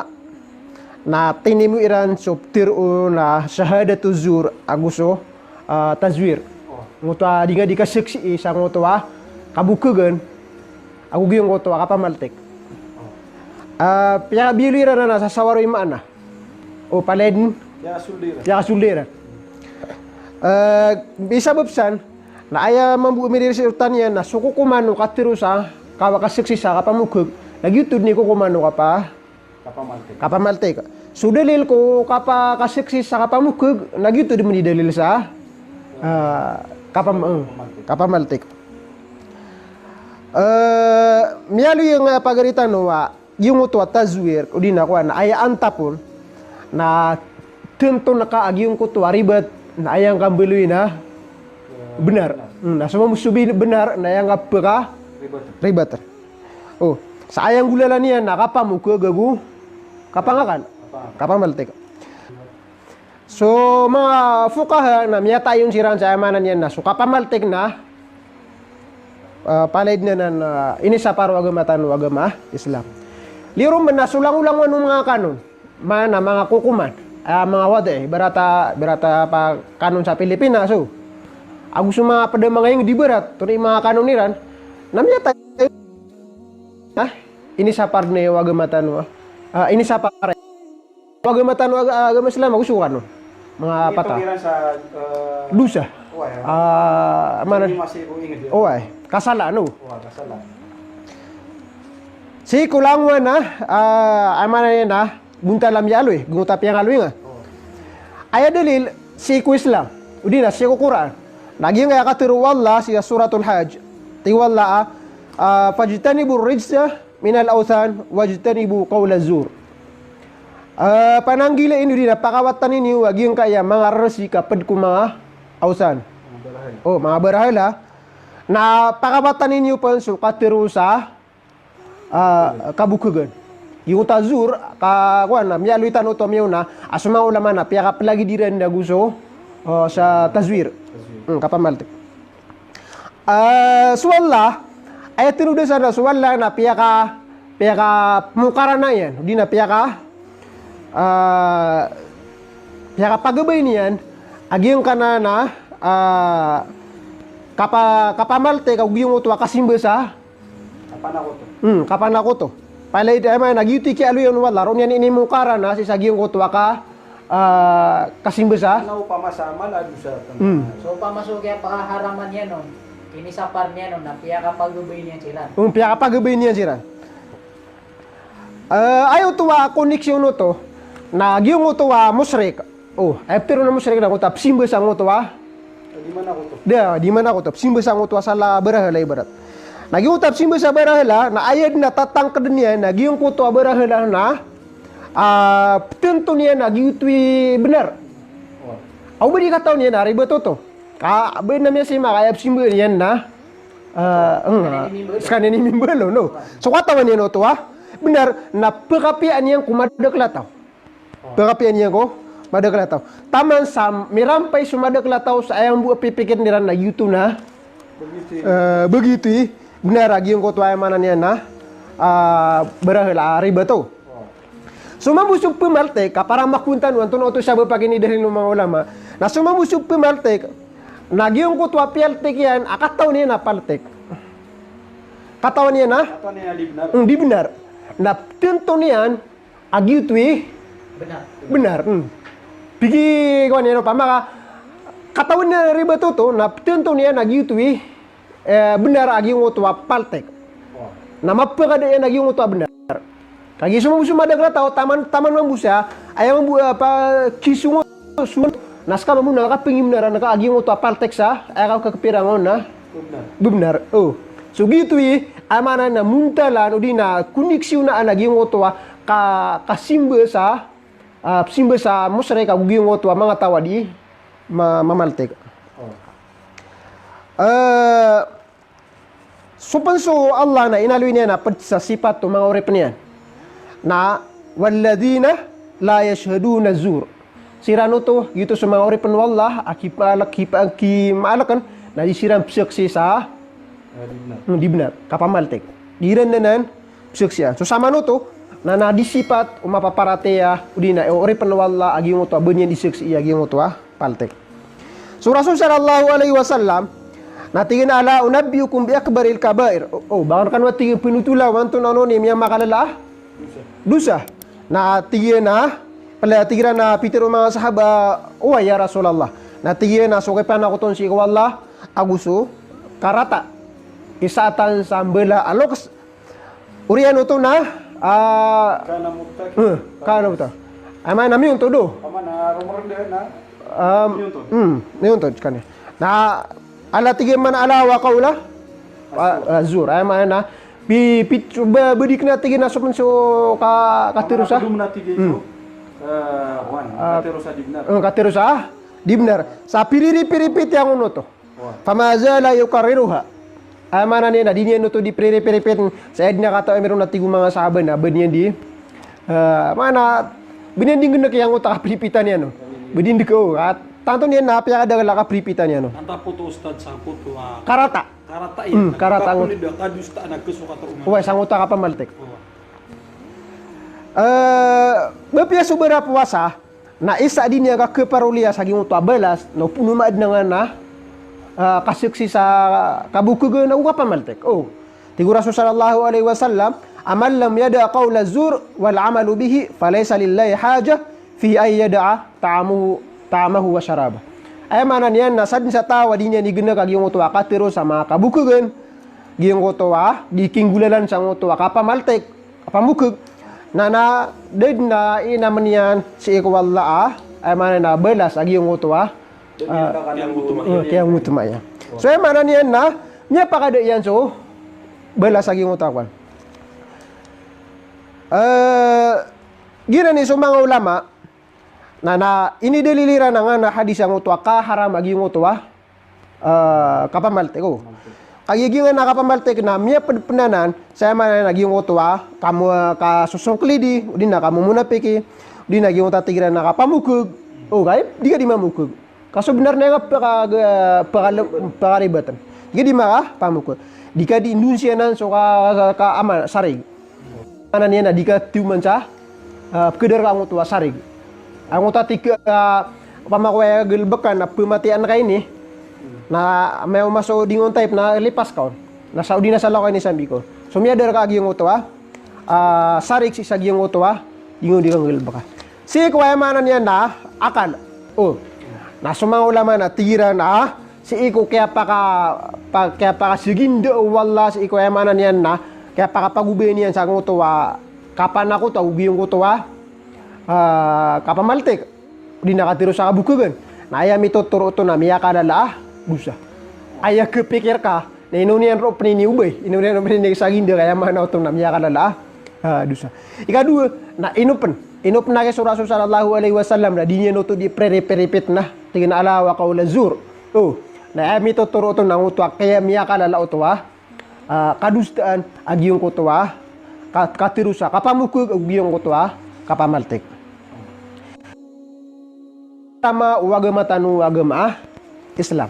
na tinimo iran so ptharoon a shahadatuz zur ago so, ah, tazwir. Oh. Ngoto a di ngka di kasaksii sangkoto a kabokhagn ago giyangkoto a kapamaltik. Ah, piyakabiyaloy iran anan sa sawaro i maana. O palaya dn. Piyakasolda iran. Piyakasolda iran. Eh, isabap san, na aya mambo a miriris i rotan iyan na so kokoman o katharo sa, ka-, kasaksi sa kapamokhag, na giyoto dn i kokoman o kapa-, kapamaltik. Kapamaltik. So dalil ko kapa-, kasaksi sa kapamokhag, na giyoto dn i dalil sa, ah, kapam-, eh, kapamaltik. Eh, miyaaloy angkaya pagari tano a, giyangkoto a tazwir, odi na kowan, aya antap on, na tanto na ka a giyangkoto a ribat, na aya ngka mbaloy na bnar. Hmm, na so mambo so bi-, bnar, na aya ngka pka ribat. O, sa aya nggolalan iyan na kapamokhag ago kapangakan. Kapamaltik. So manga fuqaha na miyatayon siran sa aya maana niyan na so kapamaltik na, ah, palaya dn anan, ah, inisapar o agama tano a agama Islam. Liyo ron na so langolangon o manga kanon, maana manga kokoman, ah, manga wadi, ibarat a, ibarat a pakanon sa Pilipinas, so. Ago so manga pd a manga ingd ibarat, tonaa i manga kanon iran, na miyatayon, ah, inisapar dn o agama tano, ah, inisapar. Agama tano, aga-, agama Islam, ago so kanon. Manga pata. Dosa. Oway, maana. Oway, kasala, no? Sii ko langowan a, ah, aya maana niyan na, bontal a miyaaloy, gonta piyangaloy nga. Aya dalil, sii ko Islam, odi na sii ko Qur'an. Na giyangkaya katharo o Allah sii sa Suratul Hajj. Tig o Allah a, ah, "Fajtanibur rijsa minal awthan wajtanibu qawlaz zur. Ah, pananggilai niyo di na pakawatani niyo a giyangkaya manga rarasik a pd ko manga awthan. O, manga barahala. Na pakawatani niyo pn so katharo sa, ah, kabokhagan. Giyoto a zur, ka, kowan, miyaaloy tano oto miyaona, a so manga ulama na piyakaplagid iran ago so, ah, sa tazwir. Hmm, kapamaltik. Ah, so Allah, aya tinoda san na so Allah na piyaka, piyakamokarana iyan, odi na piyaka, ah, piyakapagabay niyan a giyangkanan a, ah, kapa, kapamaltik ago giyangkoto a kasimba sa, kapanakoto. Hmm, kapanakoto. Palaya aya maana na giyoto i kiyaaloy on o Allah, roo niyan inimokarana sii sa giyangkoto a ka, ah, kasimba sa. Ano, opama sa mala a dosa. Hmm. So, opama so kiyapakaharaman iyan on, kinisapar iyan on, na piyakapagabay niyan siran. Hmm, piyakapagabay niyan siran. Ah, aya oto a koneksyon oto, na giyangkoto a mushrik. O, aya pitharo o mushrik na ngoto a psimba sa ngoto a, di manakoto. Da, di manakoto. Psimba sa ngoto a sala a barahala ibarat. Na giyoto a psimba sa barahala, na aya dn a tatangkd iyan, na giyangkoto a barahala na, ah, ptnto niyan a giyoto i bnar. O. Aw ba di katawan iyan a ribat oto. Ka, ba na miyasima ka aya psimba iyan na, ah, eng, skaniyan i mimbalo, no? So katawan iyan oto a bnar, na pkapiyaan iyan ko madakl a taw. Pkapiyaan iyan ko madakl a taw. Taman sa mirampay so madakl a taw sa aya mambo a pipikirn iran na giyoto na, eh, ba giyoto i bnar a giyangkoto a aya maana niyan na, ah, barahala a ribat oto. So mambo so pmaltik, ka para makowan tano antonaa oto i sabap a kinidalil o manga ulama. Na so mambo so pmaltik, na giyangkoto a piyaltik iyan a katawan iyan a paltik. Katawan iyan a? Katawan iyan a di bnar. Hmm, di bnar. Na ptnto niyan a giyoto i bnar. Bnar, hmm. Pigi, kowan iyan, opama ka, katawan iyan a ribat oto, na ptnto niyan a giyoto i, eh, bnar a giyangkoto a paltik. Na mapakada iyan a giyangkoto a bnar. Kagiya so mambo so madakl a taw, taman, taman mambo sa, aya mambo, eh, pakisongot, songot, na ska mambo na kapangimnaran ka a giyangkoto a paltik sa, aya kakapira ngka on na ba bnar. O. So giyoto i, aya maana na muntalan, odi na koneksyonan a giyangkoto a ka, kasimba sa, ah, psimba sa mushrik ago giyangkoto a manga taw a di ma, mamaltik. O. Eh, so pn so Allah na inaloy niyan a pd sa sipat o manga oripn iyan. Na, walladhina la yashhaduna zur. Siran oto, giyoto so manga oripn o Allah a kipaalk, kipa, kimaalkn, na di siran pzaksi sa, hmm, di bnar, kapamaltik. Di iran anan pzaksian. So saman oto, na, na di sipat o mapaparatiyaya, odi na, o oripn o Allah a giyangkoto a ba niyan di zaksi a giyangkoto a paltik. So Rasul sallallahu alaihi wasallam, na tig iyan a, "Ala unabbiukum bi akbaril kabair?" O, o, ba akn kano, tig iyan, pnothola o antonaa i miyamakalala a dosa. Na tig iyan a, palaya tig iran a pitharo o manga sahaba, "Oway ya Rasulullah." Na tig iyan a so kipanakoton sii ko Allah, ago so karata. Isaatan sa mbala a loks. Oriyan oto na, ah, kana muttaki. Eh, kana muttaki. Aya maana na miyontod o. Aya maana na romorende na, ah, miyontod. Hmm, miyontod kaniyan. Na, ala tig iyan man ala wa qawla, ah, zur. Aya maana na, pi, pi, ba, ba di kna tig iyan a so pn so ka, katharo sa. Aya maana na tig iyan so, eh, wan, ah, katharo sa di bnar. Eh, katharo sa di bnar. Sa piriri, piripit iyan on oto. Fama zala yukarriruha. Aya maana niyan na di niyan oto di piripiripit sa aya dn a kataw a miyaona, tig o manga sahaba, na ba niyan di, eh, maana, ba niyan di nggnk aya ngoto a kapiripitan iyan on. Ba di ndk o, ka tanto niyan na piyakadakl a kapiripitan iyan on. Antap oto, Ustadh, sangkoto a karata. Karata iyan. Hmm, karata. Oway, sangkoto a kapamaltik. Oway. Eh, ba piya so barapowasa, na isa dn iyan a kaparoliya sa giyangkoto a balas, na opama adn a, ah, kazaksi sa kabokhagan ago kapamaltik. O, tig o Rasul sallallahu alaihi wasallam, "Man lam yada' qawla zur wal amala bihi, falaysa lillahi hajah fi an yada'a ta'amahu, ta'amahu wa sharabah." Aya maana niyan na sadn sa taw a di niyan ignk a giyangkoto a katharo sa manga kabokhagan, giyangkoto a di kinggolalan sangkoto a kapamaltik, kapamokhag. Na, na da dn a inamn iyan sii ko Allah a, aya maana na balas a giyangkoto a, ah, kiyangotoma iyan. So aya maana niyan na miyapakada iyan so balas a giyangkoto a kowan. Eh, giyanan i so manga ulama, na, na inidalil iran angkanan a hadis angkoto a kaharam a giyangkoto a, eh, kapamaltik, o. Kagiya giyanan a kapamaltik na miyapd pn anan sa aya maana niyan a giyangkoto a kamo, kasosongklidi, odi na kamomonapiki, odi na giyangkoto a tig iran a kapamokg. O, kay, di ka di mamokg. Ka so bnar na aya nga paka, paka, pakaribatan. Di ka di makapamokg. Di ka di ndonsiyanan so ka, ka, ka ama, sarig. Maana niyan na di ka tiyoman sa, ah, pkdar ka angkoto a sarig. Angkoto a tig ka, ah, opama ko aya galbkan na pmatiyaan ka ini. Na miyawma so dingon type na lipas ka on. Na sa odi na sa law ka ini sambi ko. So miyadar ka a giyangkoto a, ah, sarig sii sa giyangkoto a, di ngka di ka nggalbka. Sii ko aya maana niyan na akal. O. Na so manga ulama na tig iran a, sii ko kiyapaka, pa, kiyapakasaginda o Allah, sii ko aya maana niyan na kiyapakapagobay niyan sangkoto a kapanakoto ago giyangkoto a, ah, kapamaltik. Odi na katharo sa kabokhagan. Na aya mitotoro oto na miyakalala a dosa. Aya kapikir ka, na ino niyan roo pn ini obay, ino niyan roo pn ini saginda, ka aya maana oto na miyakalala a, ah, dosa. Ikadowa, na ino pn, ino pn a kiya so Rasul sallallahu alaihi wasallam na di niyan oto di pre-, pre-, repeat na, tig iyan a ala wa qawla zur. O, na aya mitotoro oto na angkoto a kiyamiyakalala oto a, ah, kadosaan a giyangkoto a, ka-, katharo sa kapamokg ago giyangkoto a, kapamaltik. Tama o agama tano a agama a Islam.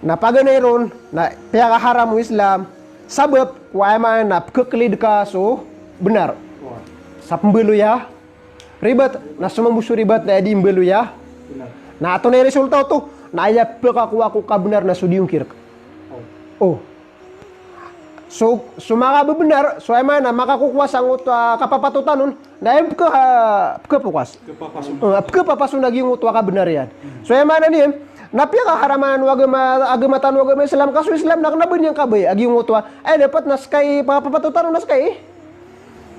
Na paganay ron, na piyakaharam o Islam, sabap ko aya maana na pkhaklid ka so bnar. Sa pmbaloy a ribat, na so mambo so ribat na aya di mbaloy a. Na antonaa i resulta oto, na aya pkakowa ko kabnar na so diyongkir ka. O. So, so makabnar, so aya maana na makakokowa sangkoto a kapapatotan on, na aya pkha-, pkhapokas. Pkhapapason. Eh, pkhapapason a giyangkoto a kabnar iyan. So aya maana niyan, na piyakaharam anan o agama, agama tano a agama Islam, ka so Islam na kna ba niyan kabaya a giyangkoto a, aya dapat na ska i pkapapatotan on na ska i,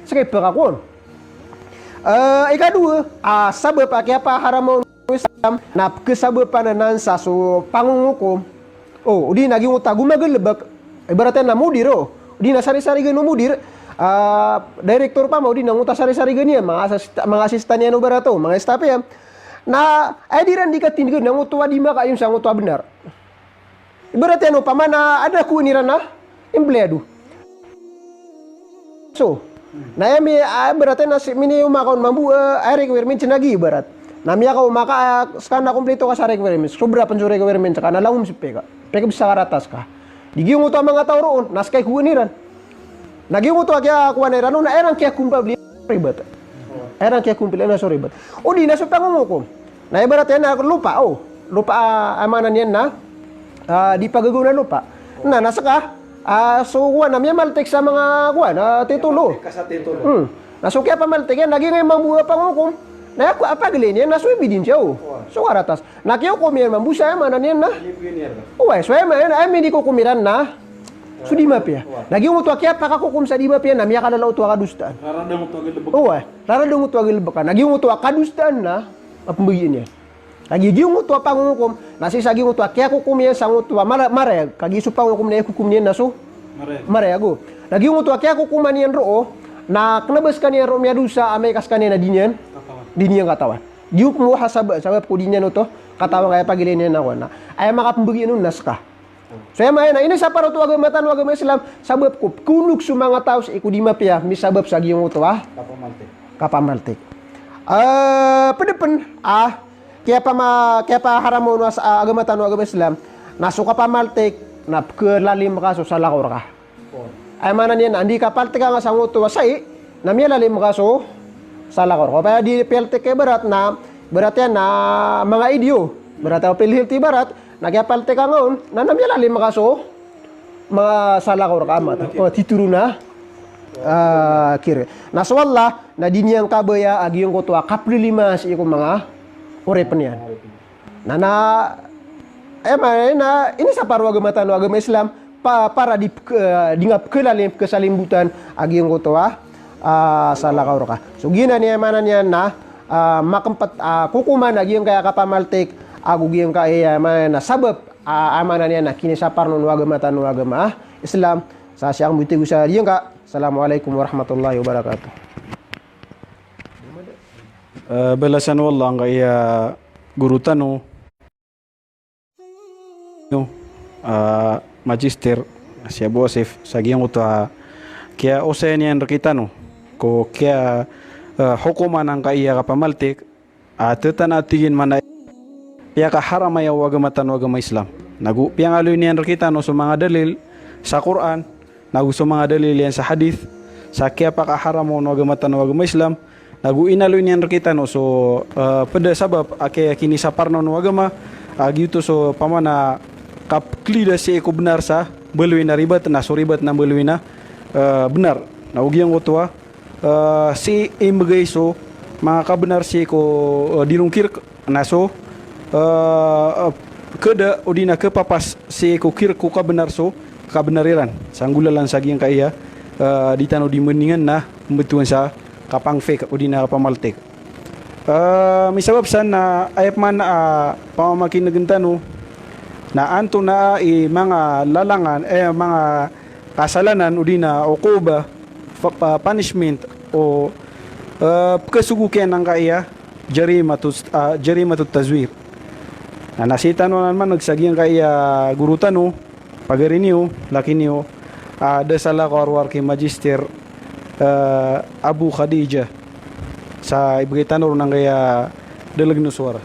ska i pkakowa on. Eh, ikadowa, ah, sabap a kiyapaharam on o Islam, na pkhasabapan anan sa so pangongokom. O, odi na giyangkoto a gomagalbk. Ibarat iyan na mudir, o. Odi na sarisarigan o mudir. Ah, director opama, odi na angkoto a sarisarigan iyan, manga assist-, manga assistant iyan o barato, manga staff iyan. Na, aya di ran di katindgan, na angkoto a di makayon sangkoto a bnar. Ibarat iyan opama na adn a kowaan iran a empleyado. So, na aya mi, ah, ibarat iyan na si, minioma ka on mambo, eh, aya requirement na giya ibarat. Na miyakaoma ka, ah, ska na komplito ka sa requirement. Sobra pn so requirement ska, na langon sii pika. Pika bs sa karatas ka. Di giyangkoto a manga taw roo, na ska i kowaan iran. Na giyangkoto a kiyakowa iran on, na aya ran kiyakompabli ribat. Aya ran kiyakompabli na so ribat. Odi na so pangongokom. Na ibarat iyan na lopa, o. Lopa, ah, aya maana niyan na, ah, di pagagaw na lopa. Na, na ska, ah, so kowan na miyamaltik sa manga kowan, ah, titulo. Ka sa titulo. Hmm. Na so kiyapamaltik iyan, na giyangkai mambo a pangongokom. Na aya ko, ah, pagilay niyan, na so evidence iyan, o. Kowan. So karatas. Na kiyakokom iyan mambo sa aya maana niyan na. Oway, so aya maana niyan, aya minikokom iran na. So di mapiya. Kowan. Na giyangkoto a kiyapakakokom sa di mapiya, na miyakalala oto a kadosaan. Rarad angkoto a galbk. Oway, rarad angkoto a galbk. Na giyangkoto a kadosaan na, a pmbagian iyan. Kagiya giyangkoto a pangongokom, na sii sa giyangkoto a kiyakokom iyan sangkoto a mara-, marayag, kagiya so pangongokom na ikokom iyan na so marayag. Marayag, o. Na giyangkoto a kiyakokoman iyan roo, na kna ba skaniyan roo miyadosa, amay ka skaniyan na di niyan, katawan. Di niyan katawan. Di niyan muhasabaan, sabap ko di niyan oto katawan ka aya pagilay niyan na kowan na. Aya makapmbagian on na ska. So aya maana, inisapar oto o agama tano a agama Islam, sabap ko pkhaonog so manga taw sii ko di mapiya, misabap sa giyangkoto a kapamaltik. Kapamaltik. Eh, pd pn a, kiyapama-, kiyapaharam on o as-, a, agama tano a agama Islam, na so kapamaltik, na pkhalalim ka so salakaw rka. Aya maana niyan, anda i kapaltik ka nga sangkoto a sai, na miyalalim ka so salakaw rka. Opama di paltik ka ibarat na, ibarat iyan na manga ideo. Ibarat iyan o PhilHealth ibarat, na kiyapaltik ka nga on, na, na miyalalim ka so manga salakaw rka amat. O, titoro na, ah, kir. Na so Allah, na di niyan kabaya a giyangkoto a kaplilima sii ko manga oripn iyan. Na, na, aya maana, na inisapar o agama tano a agama Islam, pa-, para di pk-, di nga pkhalalim, pkhasalimbotan a giyangkoto a, ah, salakaw rka. So giyanan i aya maana niyan na, ah, makmpt, ah, kokoman a giyangkai a kapamaltik, ago giyangkai a aya maana niyan na sabap, ah, aya maana niyan na kinisapar on o agama tano a agama, ah, Islam. Sa siyang butigo sa giyangka. Assalamu alaikum warahmatullahi wabarakatuh. Eh, balasan o Allah angkaya goro tano, no, ah, Magister, si Abu Asif, sa giyangkoto a kiyaosaya niyan rkitano ko kiya, eh, hokoman angkaya kapamaltik a tetan a tig iyan man a piyakaharam aya o agama tano a agama Islam. Nago piyangaloy niyan rkitano so manga dalil sa Qur'an, nago so manga dalil iyan sa hadith, sa kiyapakaharam o agama tano a agama Islam, nago inaloy niyan rkitano so, eh, pd a sabap a kiya-, kinisapar o agama, a giyoto so pamana kapklida sii ko bnar sa mbaloy na ribat, na so ribat na mbaloy na, eh, bnar. Nago giyangkoto a, eh, sii mbgay so manga kabnar sii ko, eh, di ron kirk, na so, eh, eh, kda odi na kpapas sii ko kirk ko kabnar so kabnar iran. Sa nggolalan sa giyangkaya, eh, di tano di mbandingan na mbtowan sa kapangfik odi na kapamaltik. Eh, misabap san na aya pman a pamamakinegn tano na antonaa i manga lalangan, eh, manga kasalanan odi na uquba, fa-, pa-, punishment o, eh, pkhasogo kiyan angkaya jarimatut, ah, jarimatut tazwir. Na, na sii tano nan maneg sa giyangkaya goro tano, pagari niyo, laki niyo, ah, da salakaw a rowar ki Magister, eh, Abu Khadija. Sa ibgay tano ron angkaya dalg o sowara.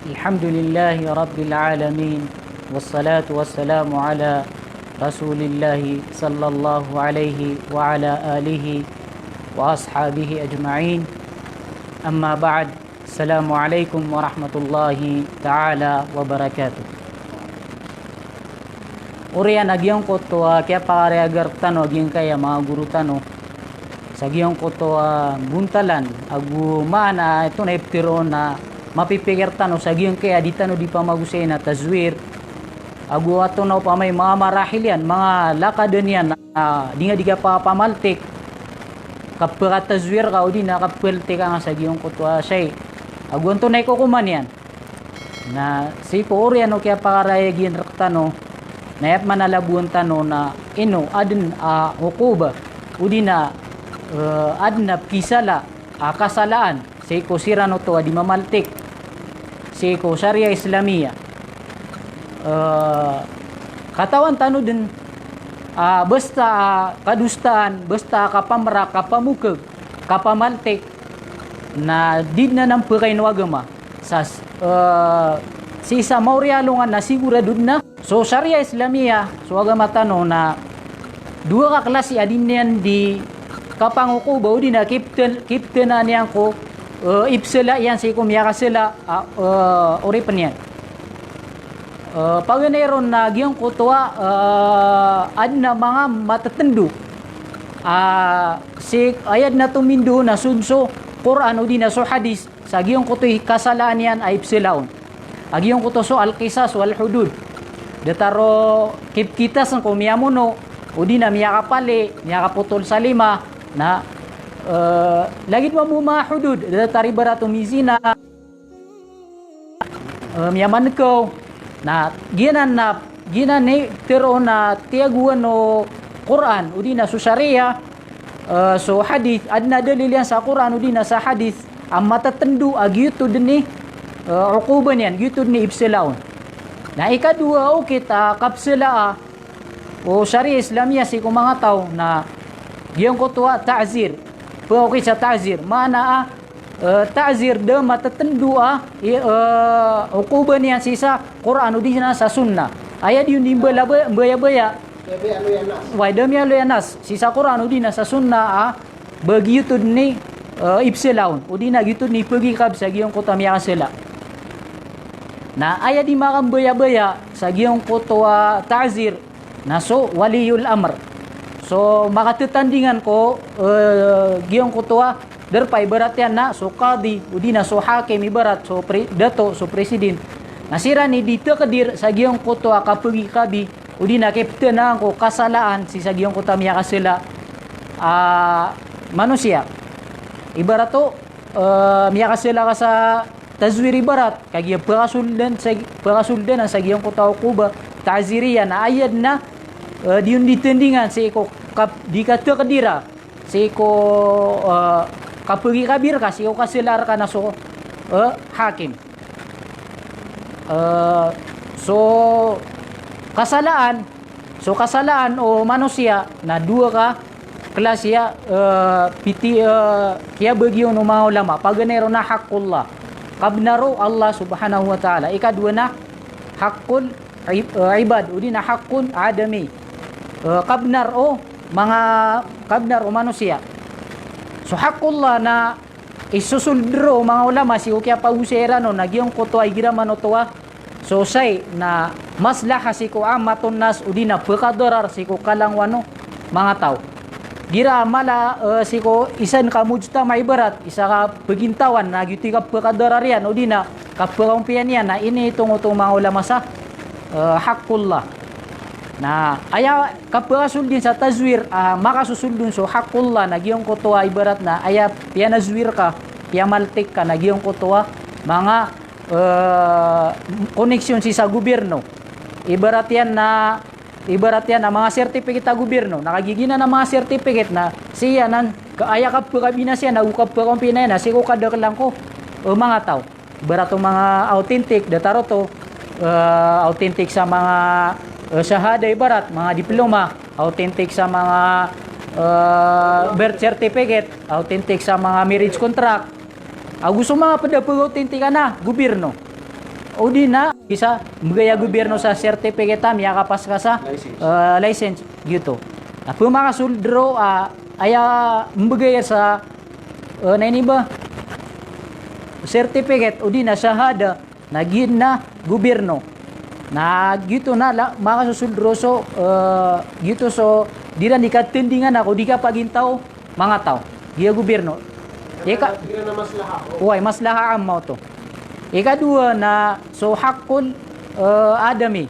الحمد لله رب العالمين، والصلاة والسلام على رسول الله صلى الله عليه وعلى آله وأصحابه أجمعين. أما بعد، السلام عليكم ورحمة الله تعالى وبركاته. Oriyan a giyangkoto a kiyapakaraya rktano a giyangkaya manga goro tano sa giyangkoto a bontalan ago maana a ito na iptero na mapipikir tano sa giyangkaya di tano di pamagosay na tazwir. Ago ato na opama i manga marahil iyan, manga lakadan iyan, ah, di nga di ka pa-, pamaltik, kapkatazwir ka odi na kapaltik ka nga sa giyangkoto a shay. Ago antonaa i kokoman iyan. Na sii ko oriyan o kiyapakaraya giyan rktano, na aya pman a labowan tano na ino adn a uquba, odi na, eh, adn a pkisala, a kasalaan sii ko siran oto a di mamaltik sii ko Sharia Islamiyah. Eh, katawan tano dn a basta a kadosaan, basta a kapamrak, kapamokg, kapamaltik, na di dn anan pkain o agama. Sa, eh, sii sa maori a alongan na sigorado dn a so Sharia Islamiyah, so agama tano na dowa ka klasi a di niyan di kapangukuba odi na kipten-, kiptenaan iyan ko, eh, ipsala iyan sii ko miyakasala, ah, eh, oripn iyan. Eh, paganay ron na giyangkoto a, eh, adn a manga matetendo. Ah, sii, aya dn a tomindo na so, so Qur'an odi na so hadith. Sa giyangkoto i kasalaan iyan a ipsala on. A giyangkoto so al-qisas wal-hudud. Datar o kipkitas ko miyamono, odi na miyakapali, miyakapotol sa lima, na, eh, lagid mambo manga hudud, datar ibarat o mizina, eh, miyamankaw. Na, giyanan na, giyanan i tero na tiyagoan o Qur'an, odi na so Sharia, eh, so hadith, adn a dalil iyan sa Qur'an odi na sa hadith a matetendo a giyoto dn i, eh, ukuba niyan, giyoto dn i ipsala on. Na ikadowa a okit a kapsala a o Sharia Islamiyah sii ko manga taw na giyangkoto a ta'zir. Pkaokit sa ta'zir. Maana a, eh, ta'zir da matetendo a, i, eh, ukuba niyan sii sa Qur'an odi na sa sunnah. Aya di on di mbala-, mbayabaya. Way, da miyaaloy a nas sii sa Qur'an odi na sa sunnah a ba giyoto dn i, eh, ipsala on, odi na giyoto dn i pagikab sa giyangkoto a miyakasala. Na aya di makambayabaya sa giyangkoto a ta'zir na so waliyul amr. So makatetandingan ko, eh, giyangkoto a darpa, ibarat iyan na so qadi, odi na so hakim, ibarat so pre-, dato, so president. Na siran i di takdir sa giyangkoto a kapagikabi, odi na kiptenaan ko kasalaan sii sa giyangkoto a miyakasala a manosiya. Ibarat o, eh, miyakasala ka sa, tazwir ibarat, kagiya pakasoldan sa, pakasoldan sa giyangkoto a uquba ta'ziriya na aya dn a, eh, di on di tendingan sii ko kap-, di katakdira sii ko, eh, kapagikabir ka sii ko kasala rka na so, eh, hakim. Eh, so kasalaan, so kasalaan o manosiya na dowa ka klasi a, eh, piti, eh, kiyabagi on o manga ulama. Paganay ron na haqqullah, kabnar o Allah subhanahu wa ta'ala. Ikadowa na haqqul ib-, eh, ibad, odi na haqqun adami. Eh, kabnar o manga, kabnar o manosiya. So haqqullah na isosold ron o manga ulama sii ko kiyapagosay iran on na giyangkoto a igira man oto a so say na maslaha sii ko ammatun nas odi na pkadarar sii ko kalangowan o manga taw. Igira mala, eh, sii ko isa dn ka mujtama ibarat, isa ka pagintawan na giyoto i kapkadarar iyan odi na kapkaompiya niyan na iniitong oto o manga ulama sa, eh, haqqullah. Na aya kapkasold iyan sa tazwir, ah, makasosold on so haqqullah na giyangkoto a ibarat na aya piyanazwir ka, piyamaltik ka na giyangkoto a manga, eh, koneksyon sii sa gobyerno. Ibarat iyan na, ibarat iyan na manga certificate a gobyerno. Na kagiya giyanan a manga certificate na sii anan, ka-, aya kapkabinasa iyan ago kapkaompiya niyan na sii ko kadaklan ko, eh, manga taw. Ibarat o manga authentic, datar oto, eh, authentic sa manga, eh, shahada ibarat, manga diploma, authentic sa manga, eh, birth certificate, authentic sa manga marriage contract. Ago so manga pd a pag-authentic a na gobyerno. Odi na isa mbgay a gobyerno sa certificate a miyakapas ka sa, eh, license, giyoto. Na pmakasold ron a aya mbgay sa, eh, na ini ba, certificate odi na shahada, na giya na gobyerno. Na giyoto na la-, makasosold ron so, eh, giyoto so di iran di katendingan ko di kapagintaw o manga taw. Giya gobyerno. Ika-, oway, maslaha amma oto. Ikadowa na so haqqul, eh, adami.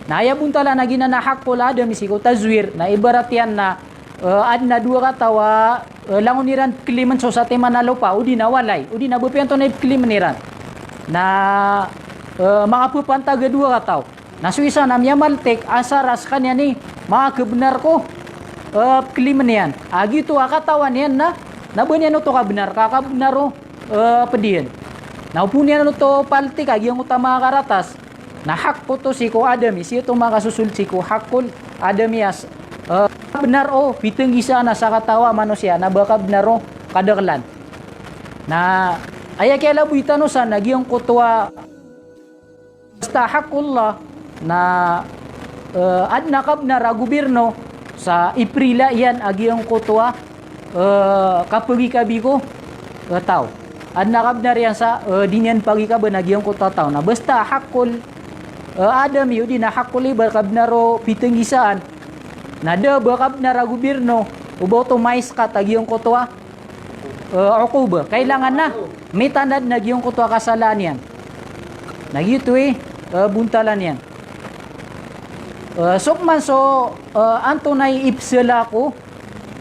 Na aya bontalan a giyanan a haqqul adami sii ko tazwir na ibarat iyan na, eh, adn a dowa ka taw a, eh, langon iran pkliman so satiman a lopa, odi na walay, odi na ba piyanto na ipkliman iran. Na, eh, makapapantag a dowa ka taw. Na so isa na miyamaltik, asar a skaniyan i makakabnar ko, eh, pkliman iyan. A giyoto a katawan iyan na, na ba niyan oto kabnar, ka kabnar o, eh, pd iyan. Na o phoon iyan oto paltik a giyangkoto a manga karatas. Na haqq oto sii ko adami, sii oto makasosold sii ko haqqul adami a, eh, kabnar o pitnggisaan a sakataw a manosiya, na ba kabnar o kadaklan. Na aya kiyalaboy tano san na giyangkoto a basta haqqullah na, eh, adn a kabnar a gobyerno sa iprila iyan a giyangkoto a, eh, kapagikabi ko, eh, taw. Adn a kabnar iyan sa, eh, di niyan pagikaban a giyangkoto a taw. Na basta haqqul, eh, adami odi na haqqul ibad, kabnar o pitnggisaan. Na da ba kabnar a gobyerno o ba oto maiskat a giyangkoto a, eh, uquba. Kailangan na mitandad na giyangkoto a kasalaan iyan. Na giyoto i, eh, bontalan iyan. Eh, so pman so, eh, antonaa i ipsala ko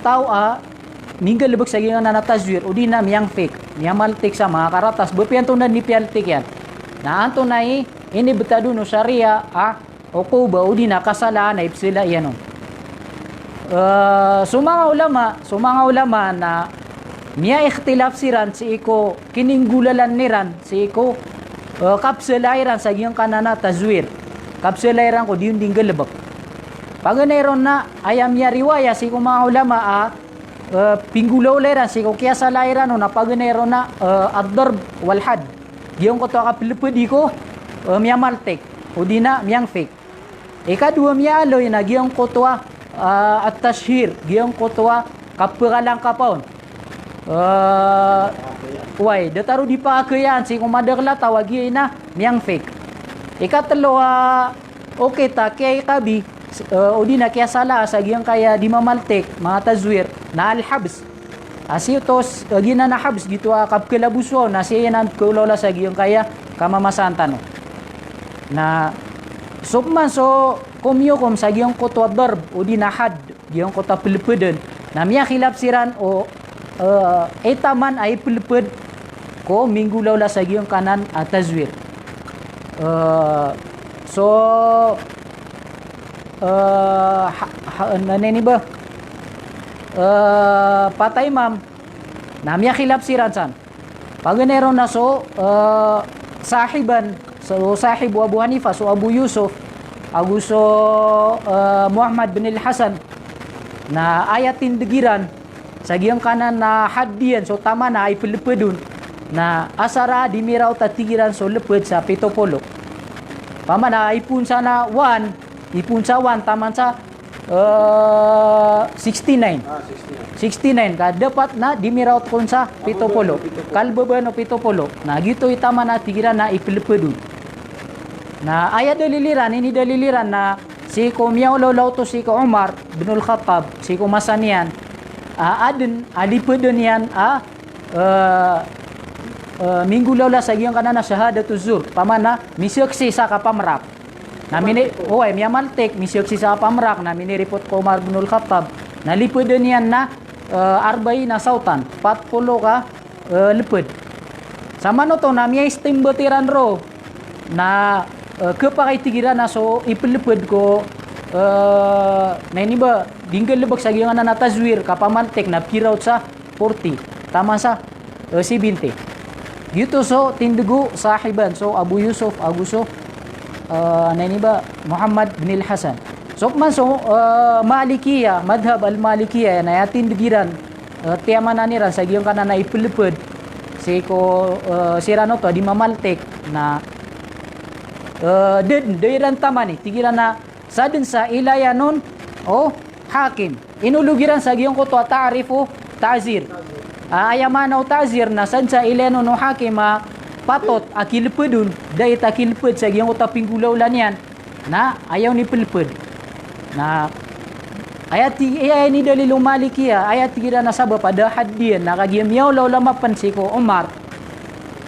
taw a minggalbk sa giyangkanan a tazwir, odi na miyangfik, miyamaltik sa manga karatas, ba piyanto na di piyaltik iyan. Na antonaa i inibtad on o shariah a uquba odi na kasalaan a ipsala iyan on. Eh, so manga ulama, so manga ulama na miyaikhtilaf siran sii ko kininggolalan iran sii ko, eh, kapsala iran sa giyangkanan a tazwir. Kapsala iran ko di on di nggalbk. Paganay ron na aya miyariwaya sii ko manga ulama a, eh, pinggolawla iran sii ko kiyasala iran on na paganay ron na, eh, ad-darb wal hadd. Giyangkoto a kaplpdi ko, eh, miyamaltik, odi na miyangfik. Ikadowa miyaaloy na giyangkoto a, ah, at-tashhir, giyangkoto a kapkalangkapa on. Eh, oway, datar o di pakakayaan sii ko madakl a taw a giya na miyangfik. Ikatlo a okit a kiyaikabi, eh, odi na kiyasala sa giyangkaya di mamaltik, manga tazwir, na al-habs. A sii oto s-, eh, giyanan a habs, giyoto a kapkalaboso, na sii anan pkhaolawla sa giyangkaya kamamasaan tano. Na so pman so komiyokom sa giyangkoto a darb, odi na hadd, giyangkoto a plpdn. Na miyakhilaf siran o, eh, itaman a iplpd ko minggolawla sa giyangkanan a tazwir. Eh, so, eh, ha, ha, na, na ini ba? Eh, pat a imam, na miyakhilaf siran san. Paganay ron na so, eh, sahiban, so sahib o Abu Hanifa, so Abu Yusuf, ago so, eh, Muhammad bin al-Hasan, na aya tindeg iran sa giyangkanan a hadd iyan, so tamana a ipelped on, na asar a di miraot a tig iran so leped sa pito polo. Pamana ipoon sa na one, ipoon sa one, taman sa eh, sixty-nine. Ah, sixty-nine. Sixty-nine, ka dapat na di miraot kon sa pito polo. Kalebebaan o pito polo. Na giyoto i tamana tig iran a ipelped on. Na aya dalil iran, ini dalil iran na sii ko miyaolaola oto sii ko Umar bin al-Khattab, sii ko masa niyan, a aden a lipeden iyan a, eh, eh, minggolawla sa giyangkanan a shahadatuz zur. Pamana misaksi sa kapamerak. Na mini, oway, miyamaltek, misaksi sa kapamerak, na minireport ko Umar bin al-Khattab. Na lipeden iyan na, eh, arba'ina sawtan, pat polo ka, eh, leped. Samanoto na miyaistinbat iran roo, na, eh, kepakay tig iran a so ipeleped ko, eh, na ini ba, di nggalebek sa giyangkanan a tazwir, kapamaltek, na piraot sa forty. Taman sa, eh, seventy. Giyoto so tindeg o sahiban, so Abu Yusuf, ago so, eh, na ini ba, Muhammad bin al-Hasan. So pman so, eh, Malikiya, madhab al-Malikiya, na aya tindeg iran, eh, tiyamanan iran sa giyangkanan a ipeleped sii ko, eh, siran oto a di mamaltek, na, eh, da, da iran tamani, tig iran a, sadn sa ilayan on o hakim. Inolog iran sa giyangkoto a ta'rif o ta'zir. Ah, aya maana o ta'zir na sadn sa ilayan on o hakim a patot a kileped on, da it a kileped sa giyangkoto a pinggolawla niyan, na aya on ipeleped. Na aya ti, aya ini dalil o Malikiya, aya tig iran a sabap a da hadd iyan, na kagiya miyaolaola mapen sii ko Umar.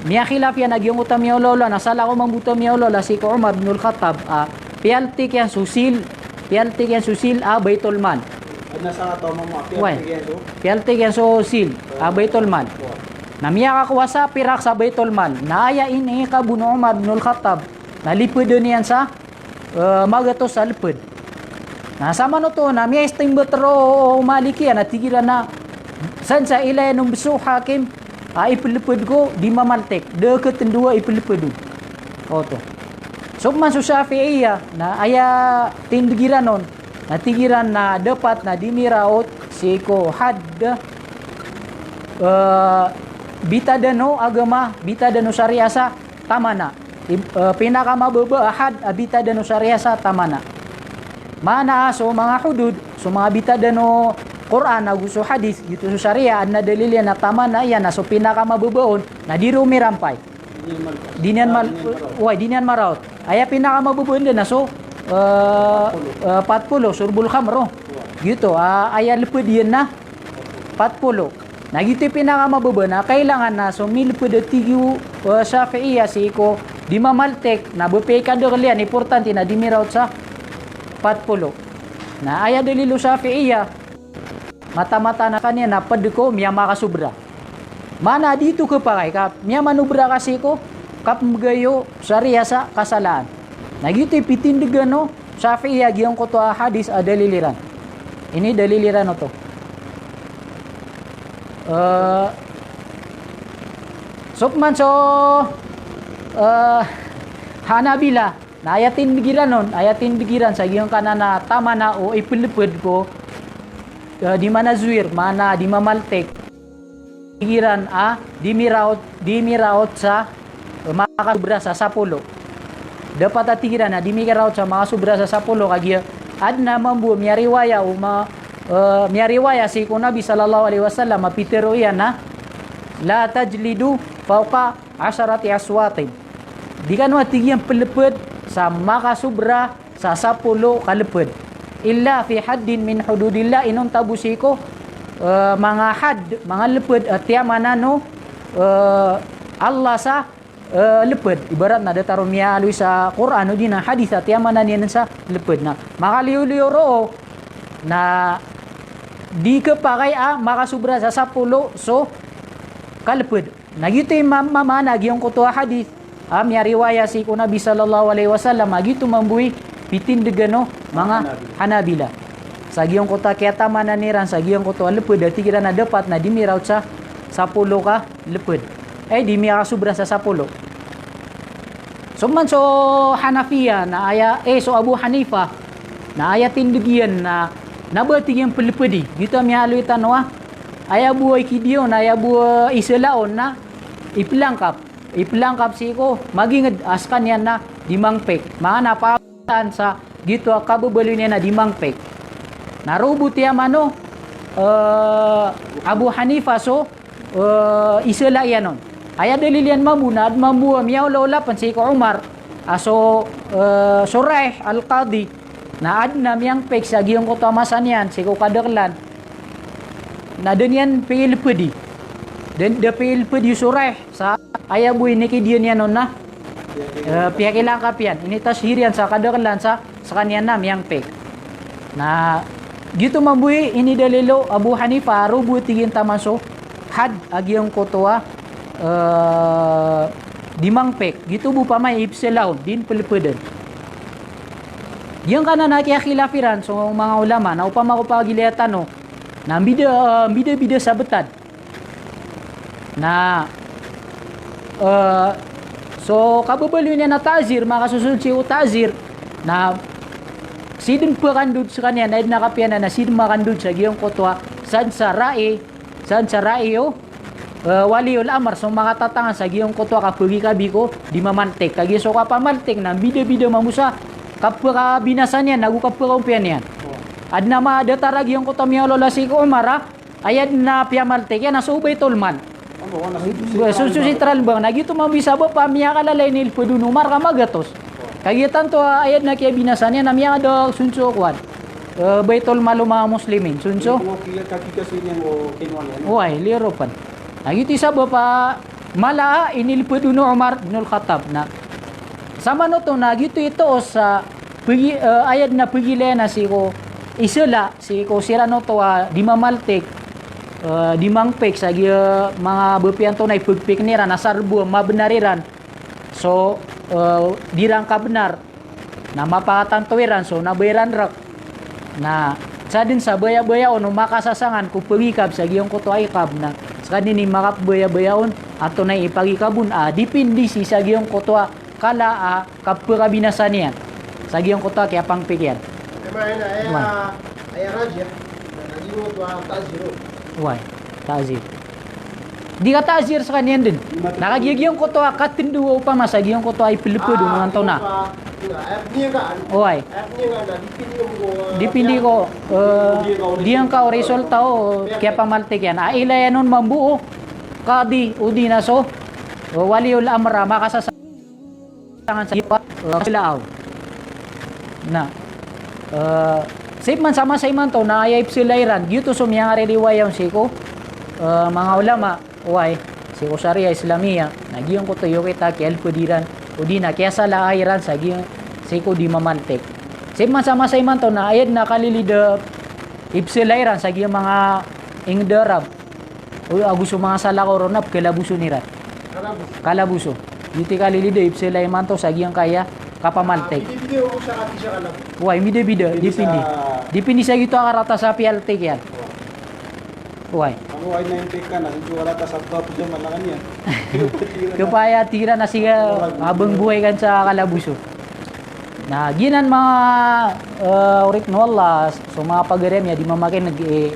Miyakhilaf iyan a giyangkoto a miyaolaola, na salakaw mambo oto a miyaolaola sii ko Umar bin al-Khattab, ah, piyaltik iyan so seal, piyaltik iyan so seal a Baitul Mal. Adn a salakaw mambo, ah, piyaltik iyan so, piyaltik iyan so seal a Baitul Mal. Na miyakakowa sa pirak sa Baitul Mal. Na aya iniikab on o Umar bin al-Khattab, na lipeden iyan sa eh, magatos a leped. Na samanoto na miyaistinbat roo o Malikiya na tig iran a sadn sa ilayan on bes o hakim a ipeleped ko di mamaltek, da ketendo a ipeleped on. Oto. So pman so Shafi'iya, na aya tindeg iran on, na tig iran na dapat na di miraot sii ko hadd, eh, bitadan o agama, bitadan o shariah sa tamana. I, eh, pinakamababa a hadd a bitadan o shariah sa tamana. Maana a so manga hudud, so manga bitadan o Qur'an ago so hadith, giyoto so shariah, adn a dalil iyan a tamana iyan na so pinakamababa on, na di roo mirampay. Di niyan mal-, way, di niyan maraot. Aya pinakamababa on dn na so, eh, eh, pat polo, surbul khamr, o. Giyoto, ah, aya leped iyan na pat polo. Na giyoto i pinakamababa na kailangan na so mileped a tig o, eh, Shafi'iya sii ko di mamaltek, na ba piyakadakel iyan, importante na di miraot sa pat polo. Na aya dalil o Shafi'iya, mataan-mataan a kaniyan na ped ko miyamakasobra. Maana di oto kepakay ka miyamanobra ka sii ko kapembegay o shariah sa kasalaan. Na giyoto i pitindegan o Shafi'iya giyangkoto a hadith a dalil iran. Ini dalil iran oto. Eh, so pman so, eh, Hanabila, na aya tindeg iran on, aya tindeg iran sa giyangkanan a tamana o ipeleped ko, eh, di manazwir, maana di mamaltek. Tig iran a di miraot, di miraot sa, eh, makasobra sa sapolo. Dapat a tig iran a di miraot sa makasobra sa sapolo, kagiya adn a mambo miyariwaya o ma-, eh, miyariwaya sii ko Nabi sallallahu alaihi wasallam a pitharo iyan a, "La tajlidu fawqa asharati aswatin." Di kano a tig iyan peleped sa makasobra sa sapolo ka leped. Illa fi haddin min hududillah, inonta bo sii ko, eh, manga hadd, manga leped a tiyamanan o, eh, Allah sa, eh, leped. Ibarat na datar o miyaaloy sa Qur'an odi na hadith a tiyamanan iyan sa leped. Na makaliyo-liyo roo na di kepakay a makasobra sa sapolo so kaleped. Na giyoto i ma-, ma-, maana giyangkoto a hadith a miyariwaya sii ko Nabi sallallahu alaihi wasallam a giyoto mambo i pitindgan o manga Hanabila. Sa giyangkoto a kiyatamanan iran sa giyangkoto a lpd a tig iran a dapat na di miraot sa sapolo ka lpd. Ay, di miyakasobra sa sapolo. So man so Hanafiya na aya, eh, so Abu Hanifa na aya tindg iyan na, na ba tig iyan plpdi. Giyoto a miyaaloy tano a aya bo a ikidiya on, aya bo a isala on na iplangkap. Iplangkap sii ko magingd a skaniyan na di mangpik. Maana pa sa giyoto a kababaloy niyan na di mangpik. Na roo bo tiyaman o, eh, Abu Hanifa so, eh, isala iyan on. Aya dalil iyan mambo na adn mambo a miyaolaola pn sii ko Umar a so, eh, Shuraih al-Qadi na adn a miyangpik sa giyangkoto a masa niyan sii ko kadaklan. Na da niyan plpdi. Da, da plpdi o Shuraih sa aya bo i inikidiya niyan on na, eh, piyakilangkap iyan. Initashhir iyan sa kadaklan sa skaniyan na miyangpik. Na giyoto mambo i inidalil o Abu Hanifa a roo bo tig iyan taman so had a giyangkoto a, eh, di mangpik. Giyoto bo pman i ipsala on, di plpdn. Giyangkanan a kiyakhilaf iran so manga ulama, na opama ko pagilaya tano na mbida, eh, mbidabida sa btad. Na, eh, so kababaloy niyan a ta'zir, makasosold sii ko ta'zir, na sii dn pkandod skaniyan, na aya dn a kapiya niyan na sii dn makandod sa giyangkoto a, sadn sa ra'i, sadn sa ra'i o, eh, waliyul amr, so makatatangan sa giyangkoto a kapagikabi ko di mamaltik. Kagiya so kapamaltik na mbidabida mambo sa kapakabinasa niyan ago kapakaompiya niyan. Adn a madatar a giyangkoto a miyaolaola sii ko Umar a aya dn a piyamaltik iyan na so Baitul Mal. Sonso Central Bank, na giyoto mambo i sabap a miyakalala i inilpd on o Umar ka magatos. Kagiya tanto a aya dn a kiyabinasa niyan na miyakada sonso kowan, eh, Baitul Mal o manga Muslimin. Sonso. Oway, liyo ron pn. Na giyoto i sabap a mala a inilpd on o Umar bin al-Khattab. Na samanoto na giyoto i toos a pagi-, eh, aya dn a pagilayan a sii ko isala, sii ko siran oto a di mamaltik, eh, di mangpik sa giya manga bapiya antonaa i pagpikin iran, asar bo a mabnar iran so, eh, di iran kabnar. Na mapatanto iran so na ba iran rk. Na sadn sa bayabayaon o makasasangan ko pagikab sa giyangkoto a ikab na skaniyan i makapbayabayaon antonaa i pagikab on a dipindi sii sa giyangkoto a kala a kapakabinasa niyan sa giyangkoto a kiyapangpik iyan. Oway. Ta'zir. Di ka ta'zir skaniyan dn. Na kagiya giyangkoto a katndo opama sa giyangkoto a iplpd on o antonaa. Oway. Dipindi ko, eh, diyangka o resulta o kiyapamaltik iyan. A ilayan on mambo o qadi odi na so, eh, waliyul amr a makasasa- tangan sa giya, eh, psilaaw. Na, eh, sii pman sa masa imanto na aya ipsilaa iran, giyoto so miyangaririwaya on sii ko, eh, manga ulama, oway, sii ko Sharia Islamiyah, na giyangkoto iyo kita kiyalpd iran, odi na kiyasalaa iran sa giya, sii ko di mamaltik. Sii pman sa masa imanto na aya dn a kalilid a ipsilaa iran sa giya manga ingd a Arab. O, ago so manga salakaw ron na pkhalaboson iran. Kalaboso. Giyoto i kalilid a ipsilaa imanto sa giyangkaya kapamaltik. Oway, mbidabida, dipindi. Dipindi sa giyoto a karata sa piyaltik iyan. Oway. Kepaya tig iran a sii ka, ah, bangboay kan sa kalaboso. Na giyanan manga, eh, oripn o Allah, so manga pagari ami a di mamakineg, eh,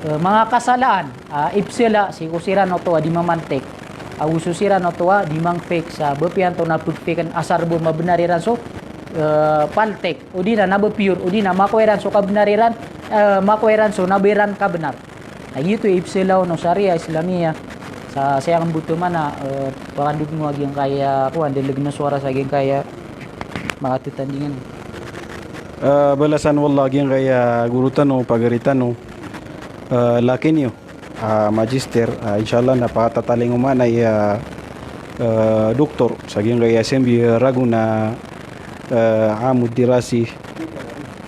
eh, manga kasalaan a ipsilaa sii ko siran oto a di mamaltik. Ago so siran oto a di mangpik sa bapiya antonaa pagpikn asar bo a mabnar iran so, eh, paltik. Odi na na ba pure, odi na makowa iran so kabnar iran, eh, makowa iran so na ba iran kabnar. Na giyoto i ipsilaa on o Sharia Islamiyah. Sa saya kambotoma na, eh, pakandod mo a giyangkaya, kowan, dalag na suwara sa giyangkaya makatatandingan. Eh, balasan o Allah a giyangkaya goro tano, pagari tano, eh, laki niyo a magister, ah, insha Allah na pakatatalingoma na iya, eh, doktor sa giyangkaya sambi, eh, ragon a, eh, amud dirasi.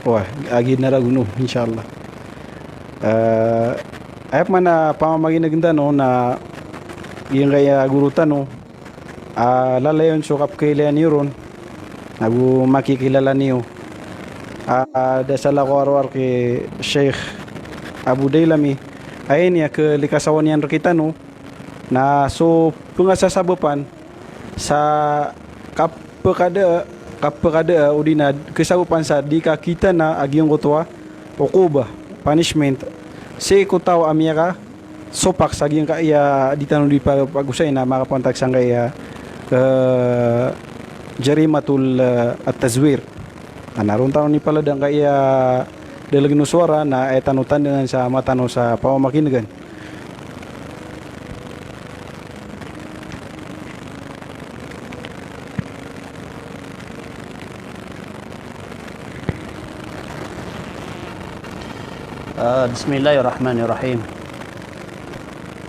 Oway, a giya na ragon o, insha Allah. Eh, aya pman a pamamakinegn tano na giyangkaya guro tano a lalayon so kapkhailaya niyo ron, nago makikilala niyo. A, a, da salakaw a rowar ki Sheikh Abu Dailami, aya niyan kalikasawan iyan rkitano, na so pngasasabapan sa kapkada, kapkada, odi na kasabapan sa di kakitana a giyangkoto a uqubah, punishment, sii ko taw a miyakasopak sa giyangkaya di tano di pa-, pagosay na makapantag sangkaya, eh, jarimatul, eh, at-tazwir. Na ron tano di palada angkaya dalg o sowara na aya tano tandangan sa mata tano sa pamamakin'gan. Ah, bismillahirrahmanirrahim.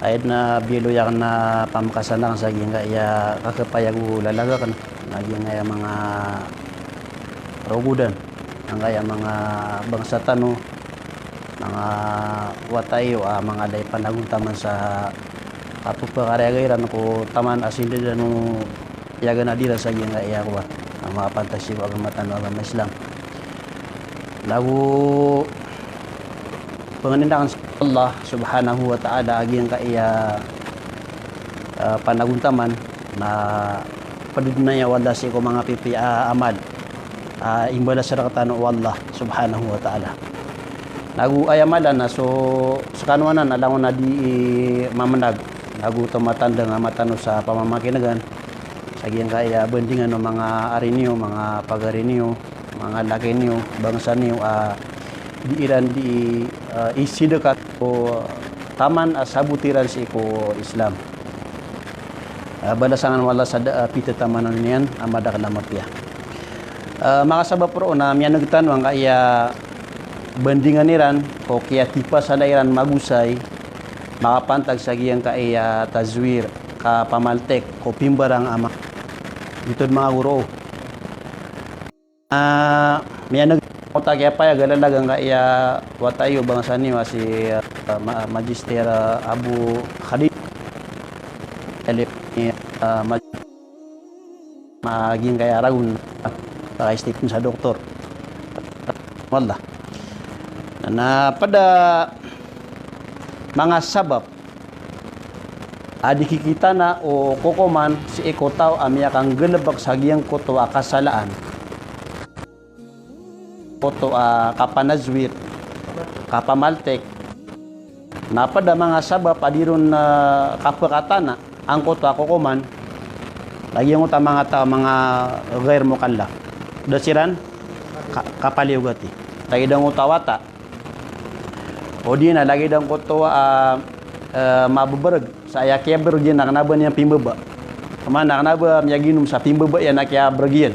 Aya dn a biyaloy akn a pamakasan akn sa giyangkaya kakapayag o lalag akn, na giyangkaya manga rogodan, angkaya manga bangsa tano, manga wata iyo a manga da i panagontaman sa kapphakariyaga iran ko taman a sii dn dn o piyaganad iran sa giyangkaya kowan a makapantag sii ko agama tano a agama Islam. Nago pangnin akn sa Allah subhanahu wa ta'ala a giyangkaya, eh, panagontaman na pd dn aya o Allah sii ko manga pipiya a amal a imbalas rktano o Allah subhanahu wa ta'ala. Nago aya mala na so skano anan a langon a di mamnag, nago tomatandang a mata tano sa pamamakin'gan sa giyangkaya bandingan o manga ari niyo, manga pagari niyo, manga laki niyo, bangsa niyo a di iran di, eh, isidka ko taman a sabot iran sii ko Islam. Eh, balasan o Allah sa da, eh, pithataman iyan a madakl a mapiya. Eh, makasabap roo na miyan'g tano angkaya bandingan iran ko kiyatipasala iran magosay makapantag sa giyangkaya tazwir, kapamaltik ko pimbarang a ma-, giyoto dn manga goro. Ah, miyan'g tano angkoto a kiyapayag a lalag angkaya wata iyo, bangsa niyo a si, ah, ma-, Magister, ah, Abu Khalid. Elip ni, ah, ma-, magiyangkaya ragon, ah, paka-step sa doktor. Wallah. Na pd a manga sabap a di kikitana o kokoman sii ko taw a miyakanggalbk sa giyangkoto a kasalaan, koto a kapanazwir, kapamaltik, na pd a manga sabap a di ron, ah, kapakatana angkoto a kokoman, lagid angkoto a manga taw a manga ghair mukallaf. Da siran ka-, kapaliyogat i. Lagid angkoto a wata. Odi na lagid angkoto a, eh, mababarg sa aya kiyabarg iyan na kna ba niyan pimbaba. Kna ba, na kna ba miyaginom sa pimbaba iyan a kiyabarg iyan.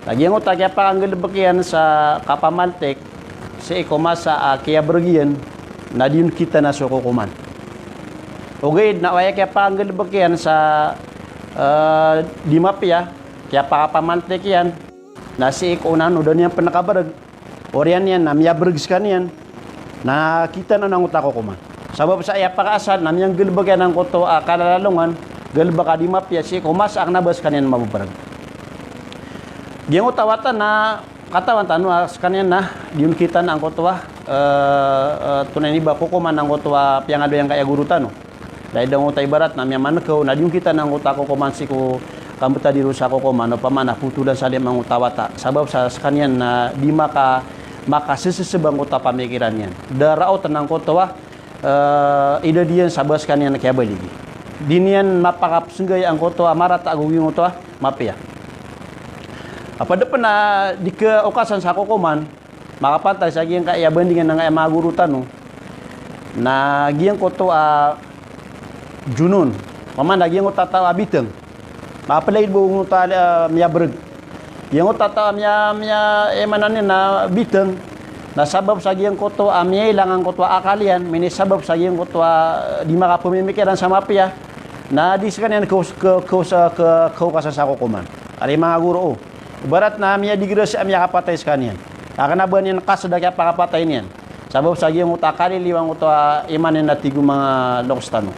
Lagid angkoto a kiyapakanggalbk iyan sa kapamaltik sii ko masa a kiyabarg iyan, na di on kitana so kokoman. Ogaid na o aya kiyapakanggalbk iyan sa, eh, di mapiya, kiyapakapamaltik iyan, na sii ko onan o da niyan pn kabarg, oriyan iyan na miyabarg skaniyan, na kitana on angkoto a kokoman. Sabap sa aya pakaasal na miyanggalbk iyan angkoto a kalalalongan, galbk a di mapiya sii ko masa a kna ba skaniyan mababarg. Giyangkoto a wata na katawan tano a skaniyan na di on kitana angkoto a, eh, eh, tonaa ini ba kokoman angkoto a piyangaloy angkaya goro tano. Lagid angkoto a ibarat na miyamankaw na di on kitana angkoto a kokoman sii ko kambtadi ron sa kokoman, opama na potolan sa lima angkoto a wata. Sabap sa skaniyan na di maka-, makaseseseb angkoto a pamikiran iyan. Da raot na angkoto a, eh, idad iyan sa ba skaniyan kiyabaligi. Di niyan mapakapsenggay angkoto a marata ago giyangkoto a mapiya. A pd pn a di kaokasan sa kokoman, makapantag sa giyangkaya bandingan angkaya manga goro tano, na giyangkoto a junun. Opama na giyangkoto a taw a bitng. Maplay bo angkoto a, eh, miyabrg. Giyangkoto a taw a miya, miya, eh, maana niyan na bitng. Na sabap sa giyangkoto a miyailang angkoto a akal iyan, minisabap sa giyangkoto a, eh, di makapemikiran sa mapiya. Na di skaniyan ko, ko, ko, sa, ko, ko, kasan sa kokoman. Ari manga goro, o. Ibarat na miyadigrasi a miyakapatay skaniyan. Ka kna ba niyan kasd a kiyapakapatay niyan. Sabap sa giyangkoto a kaliliwan angkoto a iman iyan a tig o manga loks tano.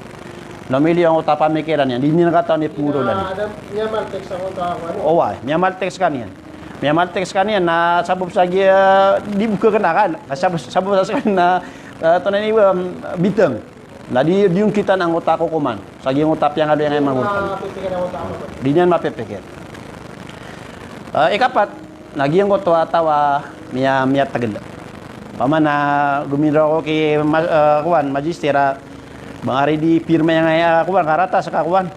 Na mili angkoto a pamikiran iyan, di niyan katawan i pnggolawlaan iyan. Miyamaltik sa angkoto a kowan. Oway, miyamaltik skaniyan. Miyamaltik skaniyan na sabap sa giya, eh, di bo kakn akal. Sabap, sabap sa skaniyan na, eh, tonaa ini ba, mm, bitng. Na di, di on kitaan angkoto a kokoman. Sa giyangkoto a piyangaloy angkai a manggorapan. Di niyan mapipikir. Eh, ikapat, na giyangkoto a taw a miya, miyatgl. Opama na gominraw ako ki ma-, eh, kowan, magister a, ba ngka ri di pirma iyan angkai a kowan, karatas ka kowan.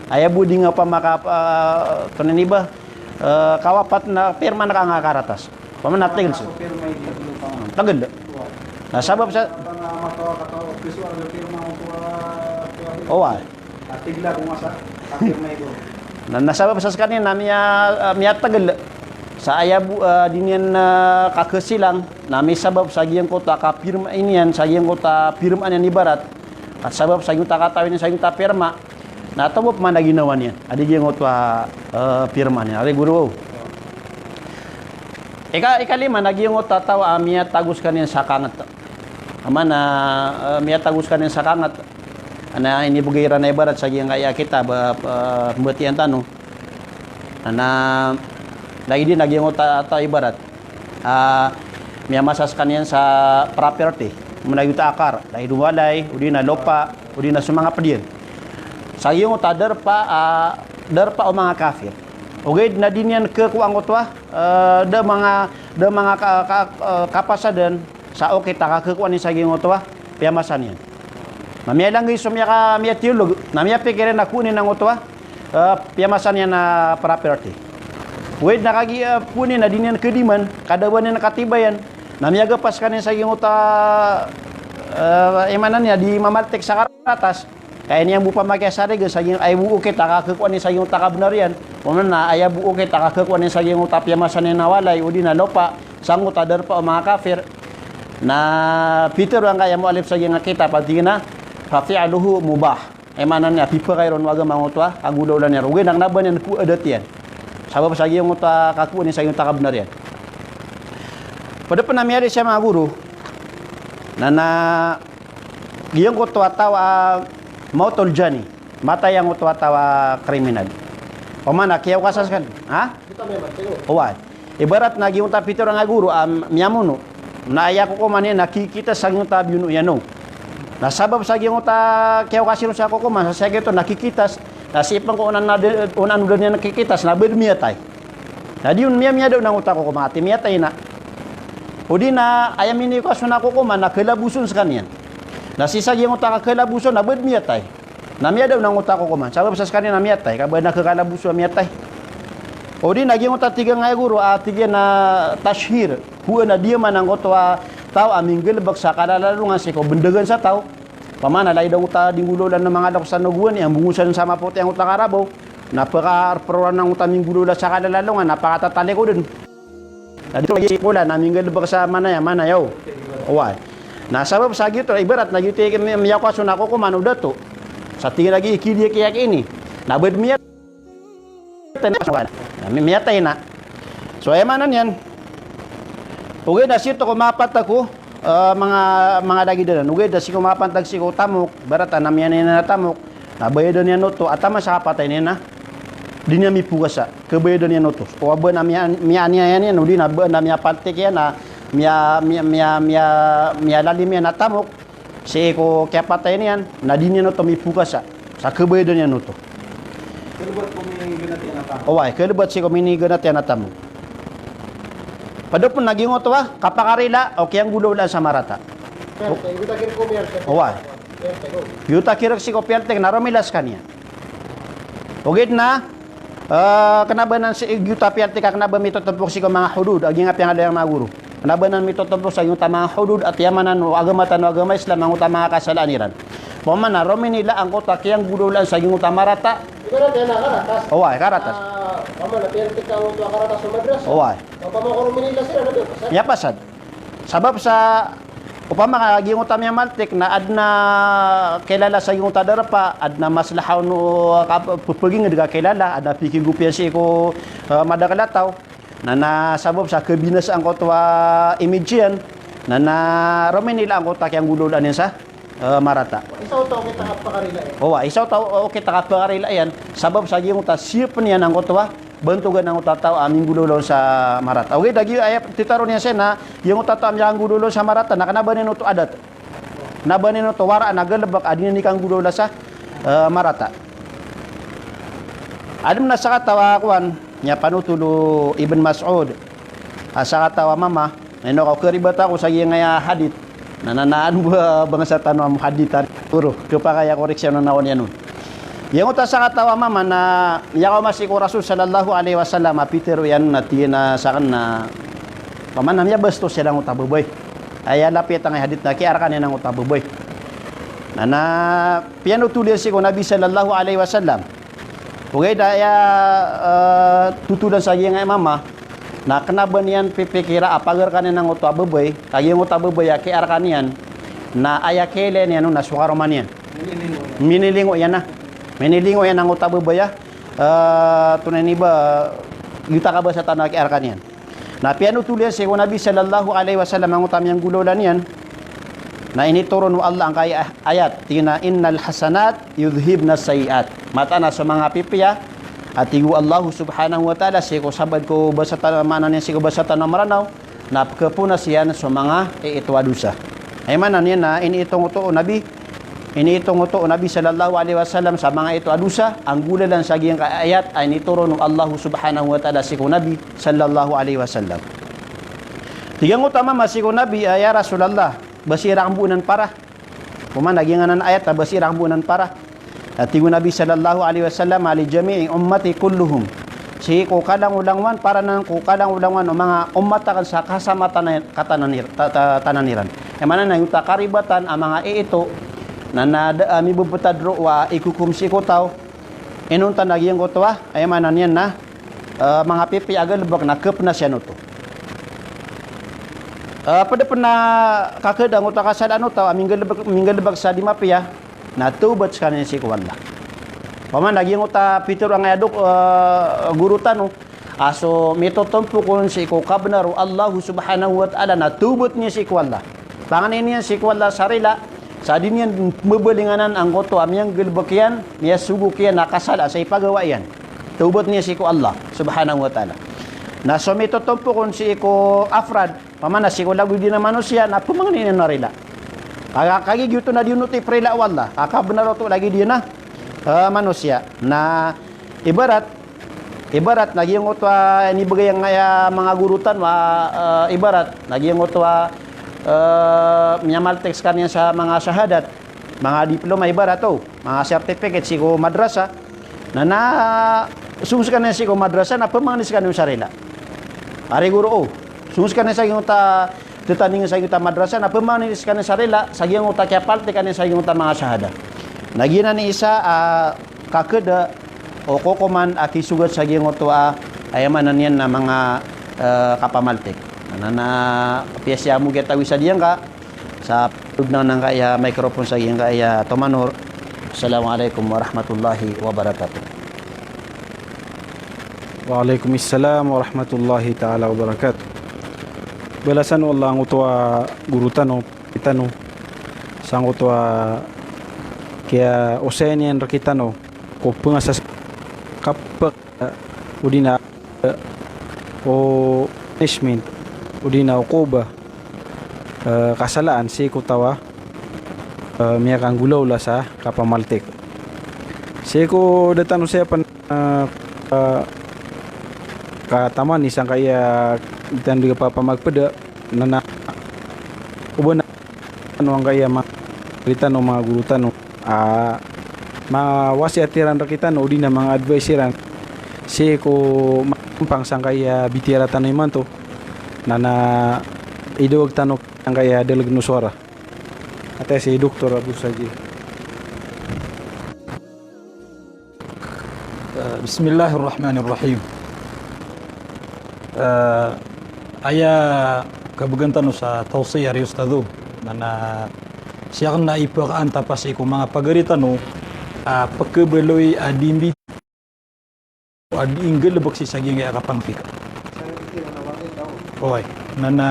Aya bo di nga opama ka, eh, tonaa ini ba, eh, kawapat na pirma angka angkai a karatas. Opama na tgl sa. Tgl. Na sabap sa, oway. Na, na sabap sa skaniyan na miya, eh, miyatgl. Sa aya bo, eh, di niyan, eh, kakasilang, na misabap sa giyangkoto a kapirma iyan, sa giyangkoto a pirma niyan ibarat. Ka sabap sa giyangkoto a katawi niyan sa giyangkoto a pirma. Na tomo pman a ginawa niyan. A di giyangkoto a, eh, pirma niyan. A di goro. Ika, ikalima na giyangkoto a taw a miyatago skaniyan sa kangt. Opama na, eh, miyatago skaniyan sa kangt. Na inibgay iran a ibarat sa giyangkaya kitab, eh, pmbatiyan tano. Na, na lagid iyan a giyangkoto a taw a ibarat. Ah, miyamasa skaniyan sa property. Opama na giyangkoto a akar, lagid o walay, odi na lopa, odi na so manga pd iyan. Sa giyangkoto a darpa, ah, darpa o manga kafir. Ogaid na di niyan khakowa angkoto a, eh, da manga, da manga ka, ka, eh, kapasadan sa okit a kakhakowa niyan sa giyangkoto a piyamasa niyan. Na miyalanggay so miyaka, miyatiyolog, na miyapikir iyan a kowaan iyan angkoto a, eh, piyamasa niyan a property. Ogaid na kagiya, eh, kowaan iyan a di niyan khadiman, ka da ba niyan katibayan, na miyagapas skaniyan sa giyangkoto a, eh, aya maana niyan a di mamaltik sa karatas. Ka aya niyan bo opama kiyasarig sa giyangkoto a aya bo okit a kakhakowa niyan sa giyangkoto a kabnar iyan. Opama na aya bo okit a kakhakowa niyan sa giyangkoto a piyamasa niyan a walay, odi na lopa, sangkoto a darpa o manga kafir. Na pitharo angkaya muallif sa giyangkaya kitab a tig iyan a, "Fa fi'luhu mubah." Aya maana niyan a pipakay ron o agama angkoto a kagolawlaan iyan. Ogaid na kna ba niyan ko adat iyan. Sabap sa giyangkoto a kakhakowa niyan sa giyangkoto a kabnar iyan. Pd pn a miyaaloy sa manga goro. Na, na giyangkoto a taw a mawtul jani. Matay angkoto a taw a kriminal. Opama na kiyaokasa skaniyan. Ha? Oway. Ibarat na giyangkoto a pitharo angkaya goro a miyamono. Na aya kokoman iyan na kikitas sa giyangkoto a biyono iyan on. Na sabap sa giyangkoto a kiyaokasi ron sa kokoman, sa giyoto na kikitas, na sii pn ko onaan na de-, onaan o da niyan kikitas, na ba dn miyatay. Na di on miya, miyada on angkoto a kokoman, ati miyatay na. Odi na aya minikowas on a kokoman na khalaboson skaniyan. Na sii sa giyangkoto a kakhalabos on na ba dn miyatay. Na miyada on angkoto a kokoman. Sabap sa skaniyan na miyatay, ka ba dn a khakhalaboson a miyatay. Odi na giyangkoto a tig angkaya goro, a tig iyan a tashhir. Kowaan a diyaman angkoto a taw a minggalbk sa kalalalongan sii ko bndagan sa taw. Opama na lagid angkoto a di nggolawlaan o manga loks a nogowan, iyan bongosan sa mapoti angkoto a karabaw. Na pkharprowaan angkoto a minggolawla sa kalalalongan, na pakatatalikodn. Na di to lagid sii ko olan a minggalbk sa manaya, manaya, o. Oway. Na sabap sa giyoto, ibarat na giyoto i mi-, miyakowas on a kokoman o dato. Sa tig iyan a giya i kidiya kiyak ini. Na ba dn miyatay na, na mi-, miyatay na. So, aya maana niyan. Ogaid na sii to ko mapantag ko, eh, manga, manga lagid anan. Ogaid na sii ko mapantag sii ko tamok, ibarat a na miyaaniya niyan a tamok, na bayadan iyan oto, a taman sa kapatay niyan na di niyan mipokasa, khabayadan iyan oto. O ba na miya, miyaaniya niyan, odi na ba na miyapaltik iyan, na miya, miya, miya, miya, miyalalim iyan a tamok, sii ko kiyapatay niyan, na di niyan oto mipokasa, sa khabayadan iyan oto. Oway, khalbat sii ko miniganat iyan a tamok. Pd pn a giyangkoto a kapakarila o kiyanggolawlaan sa marata. Oway. Giyoto a kirk sii ko piyaltik na romila skaniyan. Ogaid na, eh, kna ba nan sii giyoto a piyaltik a kna ba mitotompok sii ko manga hudud, a giya nga piyangaloy angkai a manga goro. Kna ba nan mitotompok sa giyoto a manga hudud, a tig iyan a maana o agama tano a agama Islam, angkoto a manga kasalaan iran. Opama na rominila angkoto a kiyanggolawlaan sa giyoto a marata. Oway, karatas. Oway. Miyapasad. Sabap sa, opama ka giyoto a miyamaltik na adn a kilala sa giyoto a darpa, adn a maslaha on o ka-, ppagingd ka kilala, adn a pikigopiyan sii ko, eh, madakl a taw. Na, na sabap sa khabinasa angkoto a image iyan, na, na rominila angkoto a kiyanggolawlaan iyan sa eh, marata. Isa o taw kita kapakarila iyan. Owa, isa o taw, o kita kapakarila iyan. Sabap sa giyangkoto a siyap niyan angkoto a bantogan angkoto a taw a minggolawla sa marata. Ogaid a giya aya titaro niyan saya na giyangkoto a taw a miyanggolawla sa marata na kna ba niyan oto adat. Kna ba niyan oto waraan a galbk a di niyan ikanggolawla sa, eh, marata. Adn a sakataw a kowan, miyapanothol o Ibn Mas'ud. A sakataw a mama, na ino ka o karibat ako sa giyangkaya hadith. Na, na, na, ano ba bangsa tano a muhaddithan? Puro, kapakay a koreksyon na nawan iyan on. Giyangkoto a sakataw a mama na miyakaoma sii ko Rasul sallallahu alaihi wasallam a pitharo iyan na tig iyan a sakn na, paman na miyabastos iyan angkoto a babay. Aya lapiyat angkaya hadith na kiyaarkan iyan angkoto a babay. Na, na piyanothol iyan sii ko Nabi sallallahu alaihi wasallam. Ogaid a aya, eh, totholan sa giyangkaya mama, na kna ba niyan pipikira a pagarkan iyan angkoto a babay, ka giyangkoto a babay a kiyaarkan iyan, na aya kiyailay niyan on na so karoma niyan. Minilingo iyan na. Minilingo iyan angkoto a babay a, eh, tonaa ini ba, giyoto a kabasa tano a kiyaarkan iyan. Na piyanothol iyan sii ko Nabi sallallahu alaihi wasallam angkoto a miyanggolawla niyan. Na initoron o Allah angkaya ayat, tig iyan a, "Innal hasanat yudhhibnas sayyi'at." Mataan a so manga pipiya a tig o Allah subhanahu wa ta'ala sii ko sabaad ko basa tano, maana niyan sii ko basa tano a Mranaw, na pkhaponas iyan so manga iito a dosa. Aya maana niyan na iniito oto o Nabi, iniito oto o Nabi sallallahu alaihi wasallam sa manga iito a dosa, a nggolalan sa giyangkaya ayat a initoron o Allah subhanahu wa ta'ala sii ko Nabi sallallahu alaihi wasallam. Tig angkoto a mama sii ko Nabi a, "Ya Rasulullah, ba siran bo anan para?" Oman a giyanan a ayat a ba siran bo anan para. A tig o Nabi sallallahu alaihi wasallam a, "Li jami'i ummati kulluhum." Sii ko kalangolangowan, para nan ko kalangolangowan o manga ummat akn sa kasama tana-, katanan ir-, ta-, ta-, tanan iran. Aya maana na giyoto a karibatan a manga iito, na, na da a mibebetad roo a ikokom sii ko taw, inonta na giyangkoto a, aya maana niyan na, eh, manga pipiya a galbk na khaponas iyan oto. Eh, pd pn a kakhada angkoto a kasalaan o taw a minggalbk, minggalbk sa di mapiya, na tawbat skaniyan sii ko Allah. Paman a giyangkoto a pitharo angkaya dok-, eh, goro tano, a so mitotompok on sii ko kabnar o Allah subhanahu wa ta'ala na tawbat niyan sii ko Allah. Pangnin iyan sii ko Allah sa rila, sa di niyan mabalingan angkoto a miyanggalbk iyan, miyasogok iyan a kasala sa ipagawa iyan. Tawbat niyan sii ko Allah subhanahu wa ta'ala. Na so mitotompok on sii ko afrad, paman a sii ko lagid iyan a manosiya, na pmangnin iyan a rila. Kagiya, kagiya giyoto na di on oto iprila o Allah. Ka kabnar oto lagid iyan a, eh, manosiya. Na ibarat, ibarat na giyangkoto a inibgay angkaya manga goro tano a, eh, ibarat na giyangkoto a, eh, miyamaltik skaniyan sa manga shahadat, manga diploma ibarat o, manga certificate sii ko madrasa. Na, na song skaniyan sii ko madrasa na pmangnin skaniyan sa rila. Ari goro o, song skaniyan sa giyangkoto a, tetanding sa giyangkoto a madrasa, na pmangnin skaniyan sa rila sa giyangkoto a kiyapaltik iyan sa giyangkoto a manga shahada. Na giyanan i isa a kakhada o kokoman a kisogat sa giyangkoto a, aya maana niyan na manga, eh, kapamaltik. Na, na, na piyasiya mo giyatawi sa diyangka, sa pagdodnang angkaya microphone sa giyangkaya tomanor. Assalamu alaikum warahmatullahi wabarakatuh. Wa alaikum assalam warahmatullahi ta'ala wabarakatuh. Balasan o Allah angkoto a goro tano, tano, sangkoto a kiyaosay niyan rkitano ko pngasas kapk, eh, odi na, eh, o punishment, odi na uquba, eh, kasalaan sii ko taw a, eh, miyakanggolawla sa kapamaltik. Sii ko da tano saya pn, eh, eh, katamani sangkaya di tano di kapapamagpda, na, na, o ba na, ano angkaya ma-, rkitano manga goro tano, ah, manga wasiyat iran rkitano, odi na manga advice iran sii ko ma-, mpang sangkaya bitiyara tano imanto, na, na idawag tano angkaya Dalag Nuswara. Atay si Doktor Abu Sajid. Eh, bismillahirrahmanirrahim. Eh, aya kabgan tano sa tawsiyah ri Ustadh, na, na sii akn na ipakaantapa sii ko manga pagari tano a pkhabaloy a di mbi- a di inggalbk sii sa giyangkaya kapangpik. Oway. Na, na,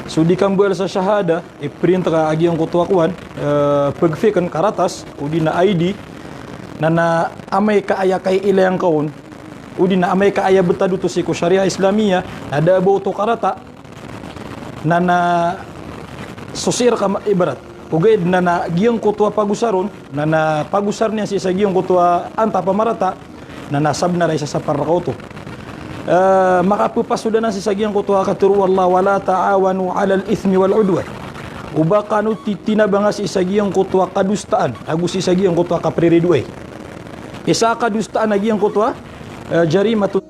So di kambaal sa shahada, i print ka a giyangkoto a kowan, eh, pagfake, karatas, odi na I D, na, na amay ka aya kaiilayan ka on, odi na amay ka aya betad oto sii ko Sharia Islamiyah, na da a ba oto karata, na, na so sii rka ma-, ibarat. Ogaid na, na giyangkoto a pagosar on, na, na pagosar iyan sii sa giyangkoto a antap a marata, na, na sabnar a isasapar rka oto. Eh, makapepasold anan sii sa giyangkoto a katharo o Allah, "Wala ta'awanu 'alal ithmi wal 'udwan." Oba kano titinabanga sii sa giyangkoto a kadosaan, ago sii sa giyangkoto a kapriridoay. Isa a kadosaan a giyangkoto a, eh, jarimatut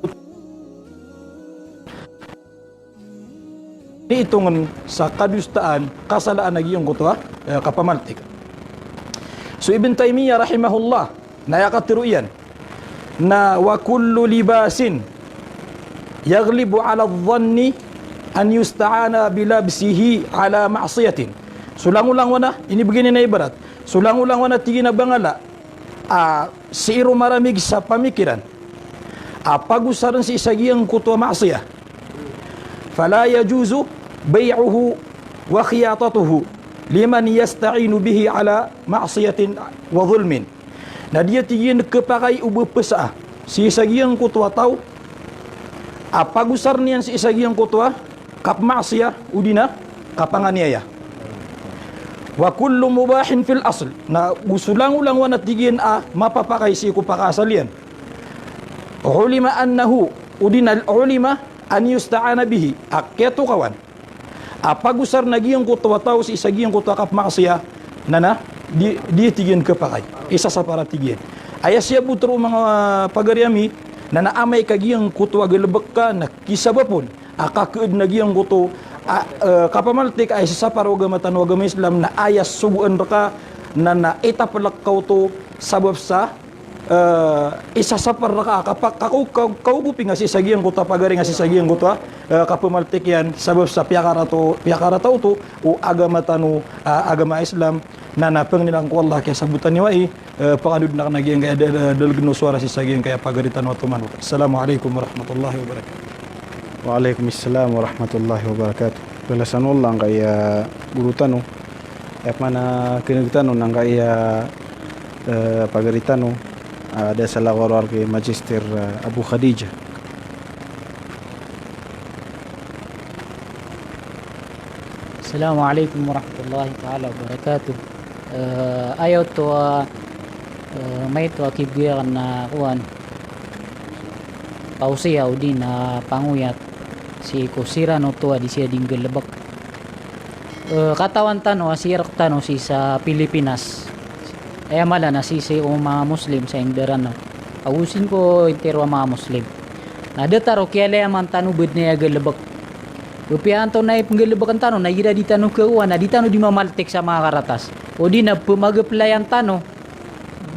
Itongen sa kadosaan, kasalaan a giyangkoto a, eh, kapamaltik. So Ibn Taymiyyah rahimahullah, na aya katharo iyan, na wa kullu libasin yaghlibu 'ala adh-dhanni an yusta'ana bilabsihi 'ala ma'siyatin. So langolangon a, ini begini na ibarat. So langolangon a tig iyan a bangala, a, sii ron maramig sa pamikiran a pagosaren sii sa giyangkoto a ma'siyah. Fala yajuzu bay'uhu wa khiyatatuhu liman yasta'inu bihi 'ala ma'siyatin wa dhulmin. Na di a tig iyan khapakay o ba pesa sii sa giyangkoto a taw a pagosaren iyan sii sa giyangkoto a kapma'siyah odi na kapanganiyaya. Wa kullu mubahin fil asl. Na go so langolangon a tig iyan a mapapakay sii ko pakaasal iyan. Ulima annahu, odi na ulima an yusta'ana bihi. A kiyatokawan a pagosaren a giyangkoto a taw sii sa giyangkoto a kapma'siyah, na, na di, di tig iyan khapakay. Isasapar a tig iyan. Aya siya botero manga pagari ami, na, na amay ka giyangkoto a galebek ka na kisabap on a kaked na giyangkoto a, eh, kapamaltik a isasapar o agama tano a agama Islam, na aya sogoan rka na, na itaplek ka oto sabap sa, eh, isasapar rka a kapa-, kakao-, kakao-, kaogoping a sii sa giyangkoto a pagari nga sii sa giyangkoto a, eh, kapamaltik iyan sabap sa piyakarata, piyakarata oto o agama tano a agama Islam. Na, na pangnin ko Allah kiyasabotan iyo ai, eh, pangandod aken a giyangkaya da-, da-, dalegen o sowara sii sa giyangkaya pagari tano a toman. Assalamu alaikum warahmatullahi wabarakatuh. Wa alaikum assalam warahmatullahi wabarakatuh. Balasan o Allah angkaya goro tano, aya pman a keneg tano na angkaya, eh, pagari tano, ah, da salakaw rowar ki Magister, eh, Abu Khadijah. Assalamu alaikum warahmatullahi ta'ala wabarakatuh. Eh, aya oto a, eh, maito a kibgay aken a kowan, tawsiya odi na pangoyat sii ko siran oto a di siya di nggalebek. Eh, katawan tano a sii rektano sii sa Pilipinas, aya mala na sii, sii ko manga Muslim sa Indaranaw ago sii ko intiro a manga Muslim, na datar o kiyalayaman tano badn aya galebek. Apiya antonaa i penggalebeken tano na igira di tano kakowa na di tano di mamaltik sa manga karatas. Odi na pemagaplayan tano,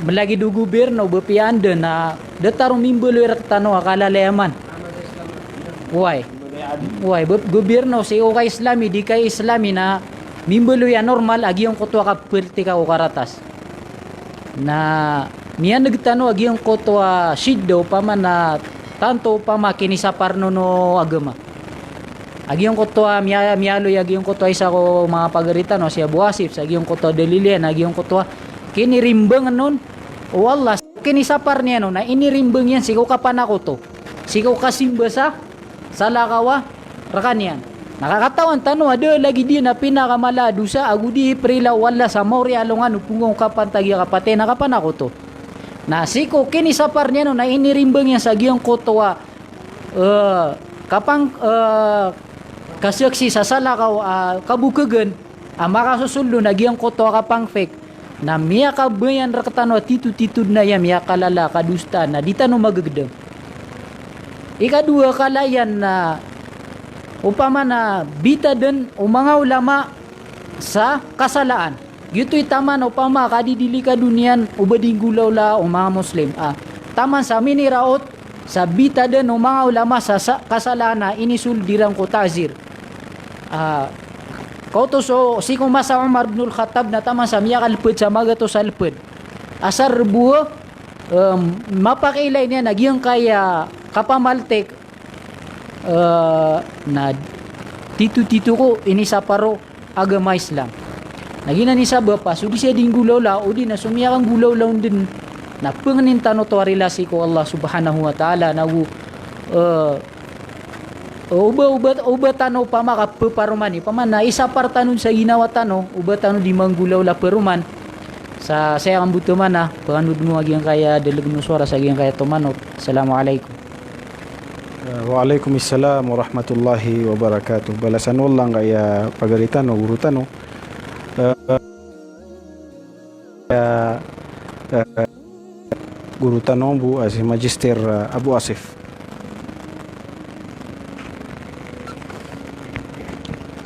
melagid o gobirno, ba piya anda na datar o mimbaloy rektano a kalalayaman. Oway. Oway, ba, gobirno sii ko ka-Islami, di ka-Islami na mimbaloy a normal a giyangkoto a kapaltik ko karatas. Na miyaneg tano a giyangkoto a shidda opama na tanto opama kinisapar on o agama. A giyangkoto a miya-, miyaloy a giyangkoto a isa ko manga pagari tano a si Abu Asif, sa giyangkoto a dalil iyan, a giyangkoto a kinirimbang on o Allah, kinisapar niyan on, na inirimbang iyan sii ko kapanakoto, sii ko kasimba sa salakaw a rekaniyan. Na kakatawan tano a da lagid iyan a pinakamala a dosa ago di iprila o Allah sa maori a alongan o pnggong kapantagi a kapatay na kapanakoto. Na sii ko kinisapar niyan on na inirimbang iyan sa giyangkoto a, eh, kapang-, eh, kasaksi sa salakaw a kabokegen a makasosold on a giyangkoto a kapang-fake. Na miyakabayan rektano a tito-tito den a aya miyakalala a kadosaan na di tano magegedam. Ikadowa a kala iyan na opama na bitaden o manga ulama sa kasalaan. Giyoto i taman opama a kadidilikado niyan o ba di nggolawlaa o manga Muslim. Ah, taman sa miniraot sa bitaden o manga ulama sa, sa kasalaan a inisold iran ko ta'zir. Ah, kaoto so, sii ko masa o Umar bin al-Khattab na taman sa miyakaleped sa magatos a leped. Asar bo, em, mapakailay niyan a giyangkaya kapamaltik, eh, na titotito ko inisapar o agama Islam. Na giyanan i sabap a so di saya di nggolawla, odi na so miyakanggolawla on den, na pengnin tano oto a rila sii ko Allah Subhanahu wa Ta'ala, nago, eh, o ba, o ba, o ba tano opama ka peparoman i, opama na isapar tano sa ginawa tano, o ba tano di manggolawla peroman. Sa saya kamboto mana, pekanoden o a giyangkaya delegen o sowara sa giyangkaya tomanot. Assalamu alaikum. Eh, wa alaikum salam wa rahmatullahi wa barakatuh. Balasan o Allah angkaya pagari tano, goro tano. Eh, eh, eh, goro tano bo a si Magister, eh, Abu Asif.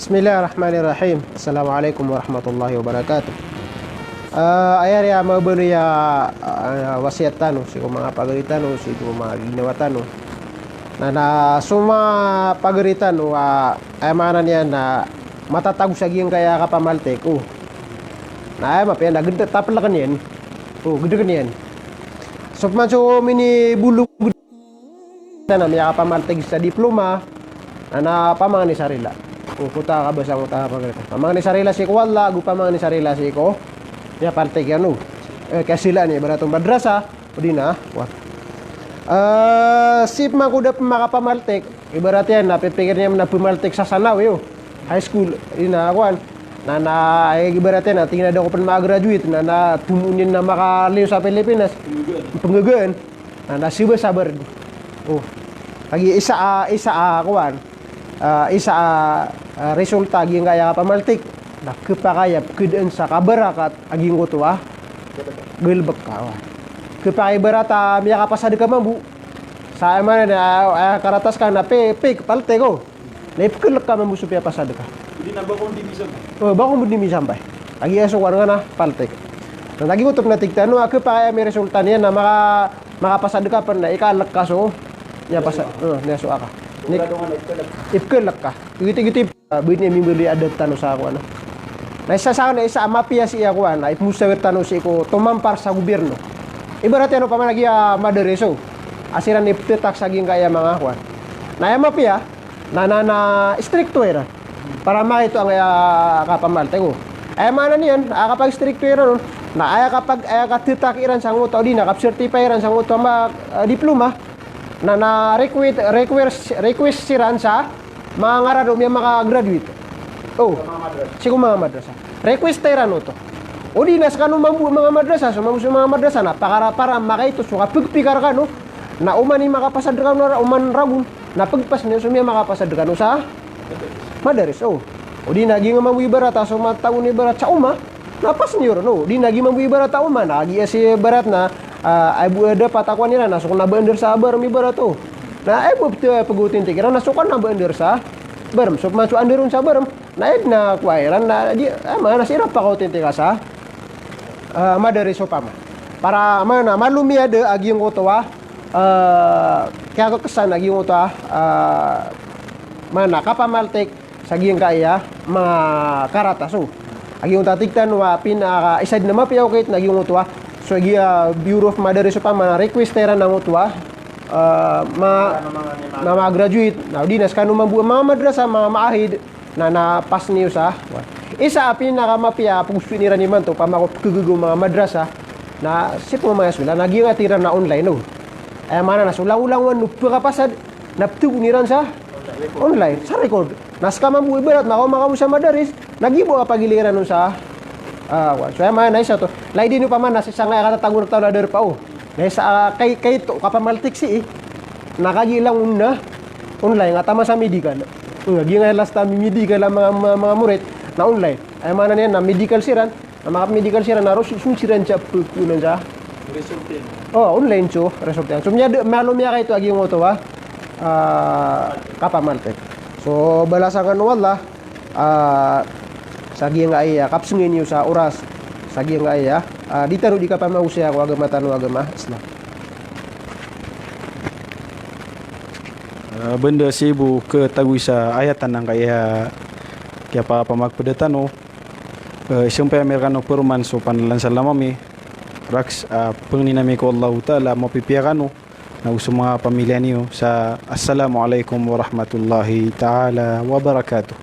Bismillahirrahmanirrahim. Assalamu alaikum warahmatullahi wabarakatuh. Eh, aya ari a mabaloy a, eh, wasiyat tano sii ko manga pagari tano, sii ko manga ginawa tano. Na, na so manga pagari tano a, aya maana niyan na matatago sa giyangkaya kapamaltek, o. Na aya mapiya na ged, tapeleken iyan. O, gedeken iyan. So pman so minibolog na miyakapamaltek sa diploma, na, na pamangni sa rila. O, kota kabasa, kota pagari. Pamangni sa rila sii ko Allah, ago pamangni sa rila sii ko miyapaltek iyan, o. Eh, kiyasilaan iyan, ibarat o madrasa, odi na, wa. Eh, sii pman ko da pen makapamaltek, ibarat iyan na pipikir iyan na pemaltek sa sanawi, o. High school, odi na, kowan. Na, na, eh, ibarat iyan na tig iyan a da ako pen makagraduate, na, na tomo niyan na makaliyo sa Pilipinas. Penggagaan. Na, na siba sabar. O. Lagi isa a, isa a, kowan. Ah, isa a, ah, resulta giyangkaya kapamaltek. Na kepakay a pekedaan sa kabarakat a giyangkoto a galebek ka, wa. Kepakay ibarat a miyakapasad ka mambo. Sa aya maana na, ah, karatas ka na pe, pe, paltek, o. Na ipekelek ka mambo so piyapasad ka. Odi na ba ko di misampay. O, ba ko di misampay. Lagi a so kowan nga na paltek. Na lagi ko oto na tig tano a kepakay a miresulta niyan na maka, makapasad ka pen na ikalek ka so, niyan pasa, eh, niyan so aka. Ni, ipekelek ka. Giti, giti, ah, bini a mimbeli adat tano sa kowan. Na isa sa, na isa a mapiya sii a kowan, na ipemosawir tano sii ko tomampar sa gobyerno. Ibarat iyan opama na giya madaris, o. A siran ipetetak sa giyangkaya manga kowan. Na aya mapiya, na, na, na istrikto iran. Para makaito angkaya kapamaltek, o. Aya maana niyan, a kapag-istrikto iran on, na aya kapag, aya katetak iran sangkoto, odi na kap-certify iran sangkoto a ma, eh, diploma, na, na request, request, request siran sa manga ngaran o miyamakagraduate. O. Sii ko manga madrasa. Request iran oto. Odi na sekano mambo a manga madrasa, so mambo so manga madrasa, na pakara, para makaito so kapegpikar kano, na oman i makapasad kano, oman ragon, na pegpas niyo so miyamakapasad kano sa madaris, o. Odi na giya mambo ibarat a so matago ibarat sa oma, na pas niyo ron, o. Odi na giya mambo ibarat a oma, na giya si ibarat na, ah, aya bo a dapat a kowan iran na so kena ba under sa barem ibarat, o. Na aya bo a pete, peg-authentic iran na so kena ba under sa barem. So pman so under on sa barem, na aya den a kowa iran na di, ah, maana siran paka-authentic ka sa, ah, madaris opama. Para maana malomiya den a giyangkoto a, ah, kiyakekesan a giyangkoto a, ah, maana kapamaltek sa giyangkaya manga karatas, o. A giyangkoto a tig tano a pin, ah, isa den a mapiya okit na giyangkoto a, so giya Bureau of Madaris opama na request iran angkoto a, ah, ma, manga graduate, na odi na sekano mambo a manga madrasa, manga maahid, na, na pas niyo sa, wa. Isa a pinakamapiya a pegospen iran imanto, opama ko pekegagaw o manga madrasa, na sii pman manga eskwela, na giyangkaya tig iran na online, o. Aya maana na so langolangon o pekapasad, na petegon iran sa online, sa record. Na seka mambo ibarat na kaoma kamo sa madaris, na giya bo a pagilay iran on sa, ah, wa. So aya maana isa oto. Lagid den opama na sii sangkaya katatago rektano a darpa, o. Na isa a kay, kaito, kapamaltek sii, na kagiya langon na online, nga taman sa medical. Nga giya nga last time medical a manga, manga, manga morit, na online. Aya maana niyan na medical siran, na maka-medical siran na ros, so siran sa pekunan sa. Result iyan. O, online so result iyan. So miyada, malo miyakaito a giyangkoto a, ah, kapamaltek. So balasan kano o Allah, ah, sa giyangkaya kapsengay niyo sa oras, sa giyangkaya, ah, di tano di kapamagosaya ko agama tano a agama Islam. Ah, banda sii bo ketagoy sa ayatan angkaya kiyapamagpeda tano, eh, isampay ami rekano peroman so panalan salam ami, rakhs, ah, pangnin ami ko Allahu Ta'ala a mapipiya kano, na go so manga pamilya niyo sa Assalamu alaikum warahmatullahi ta'ala wabarakatuh.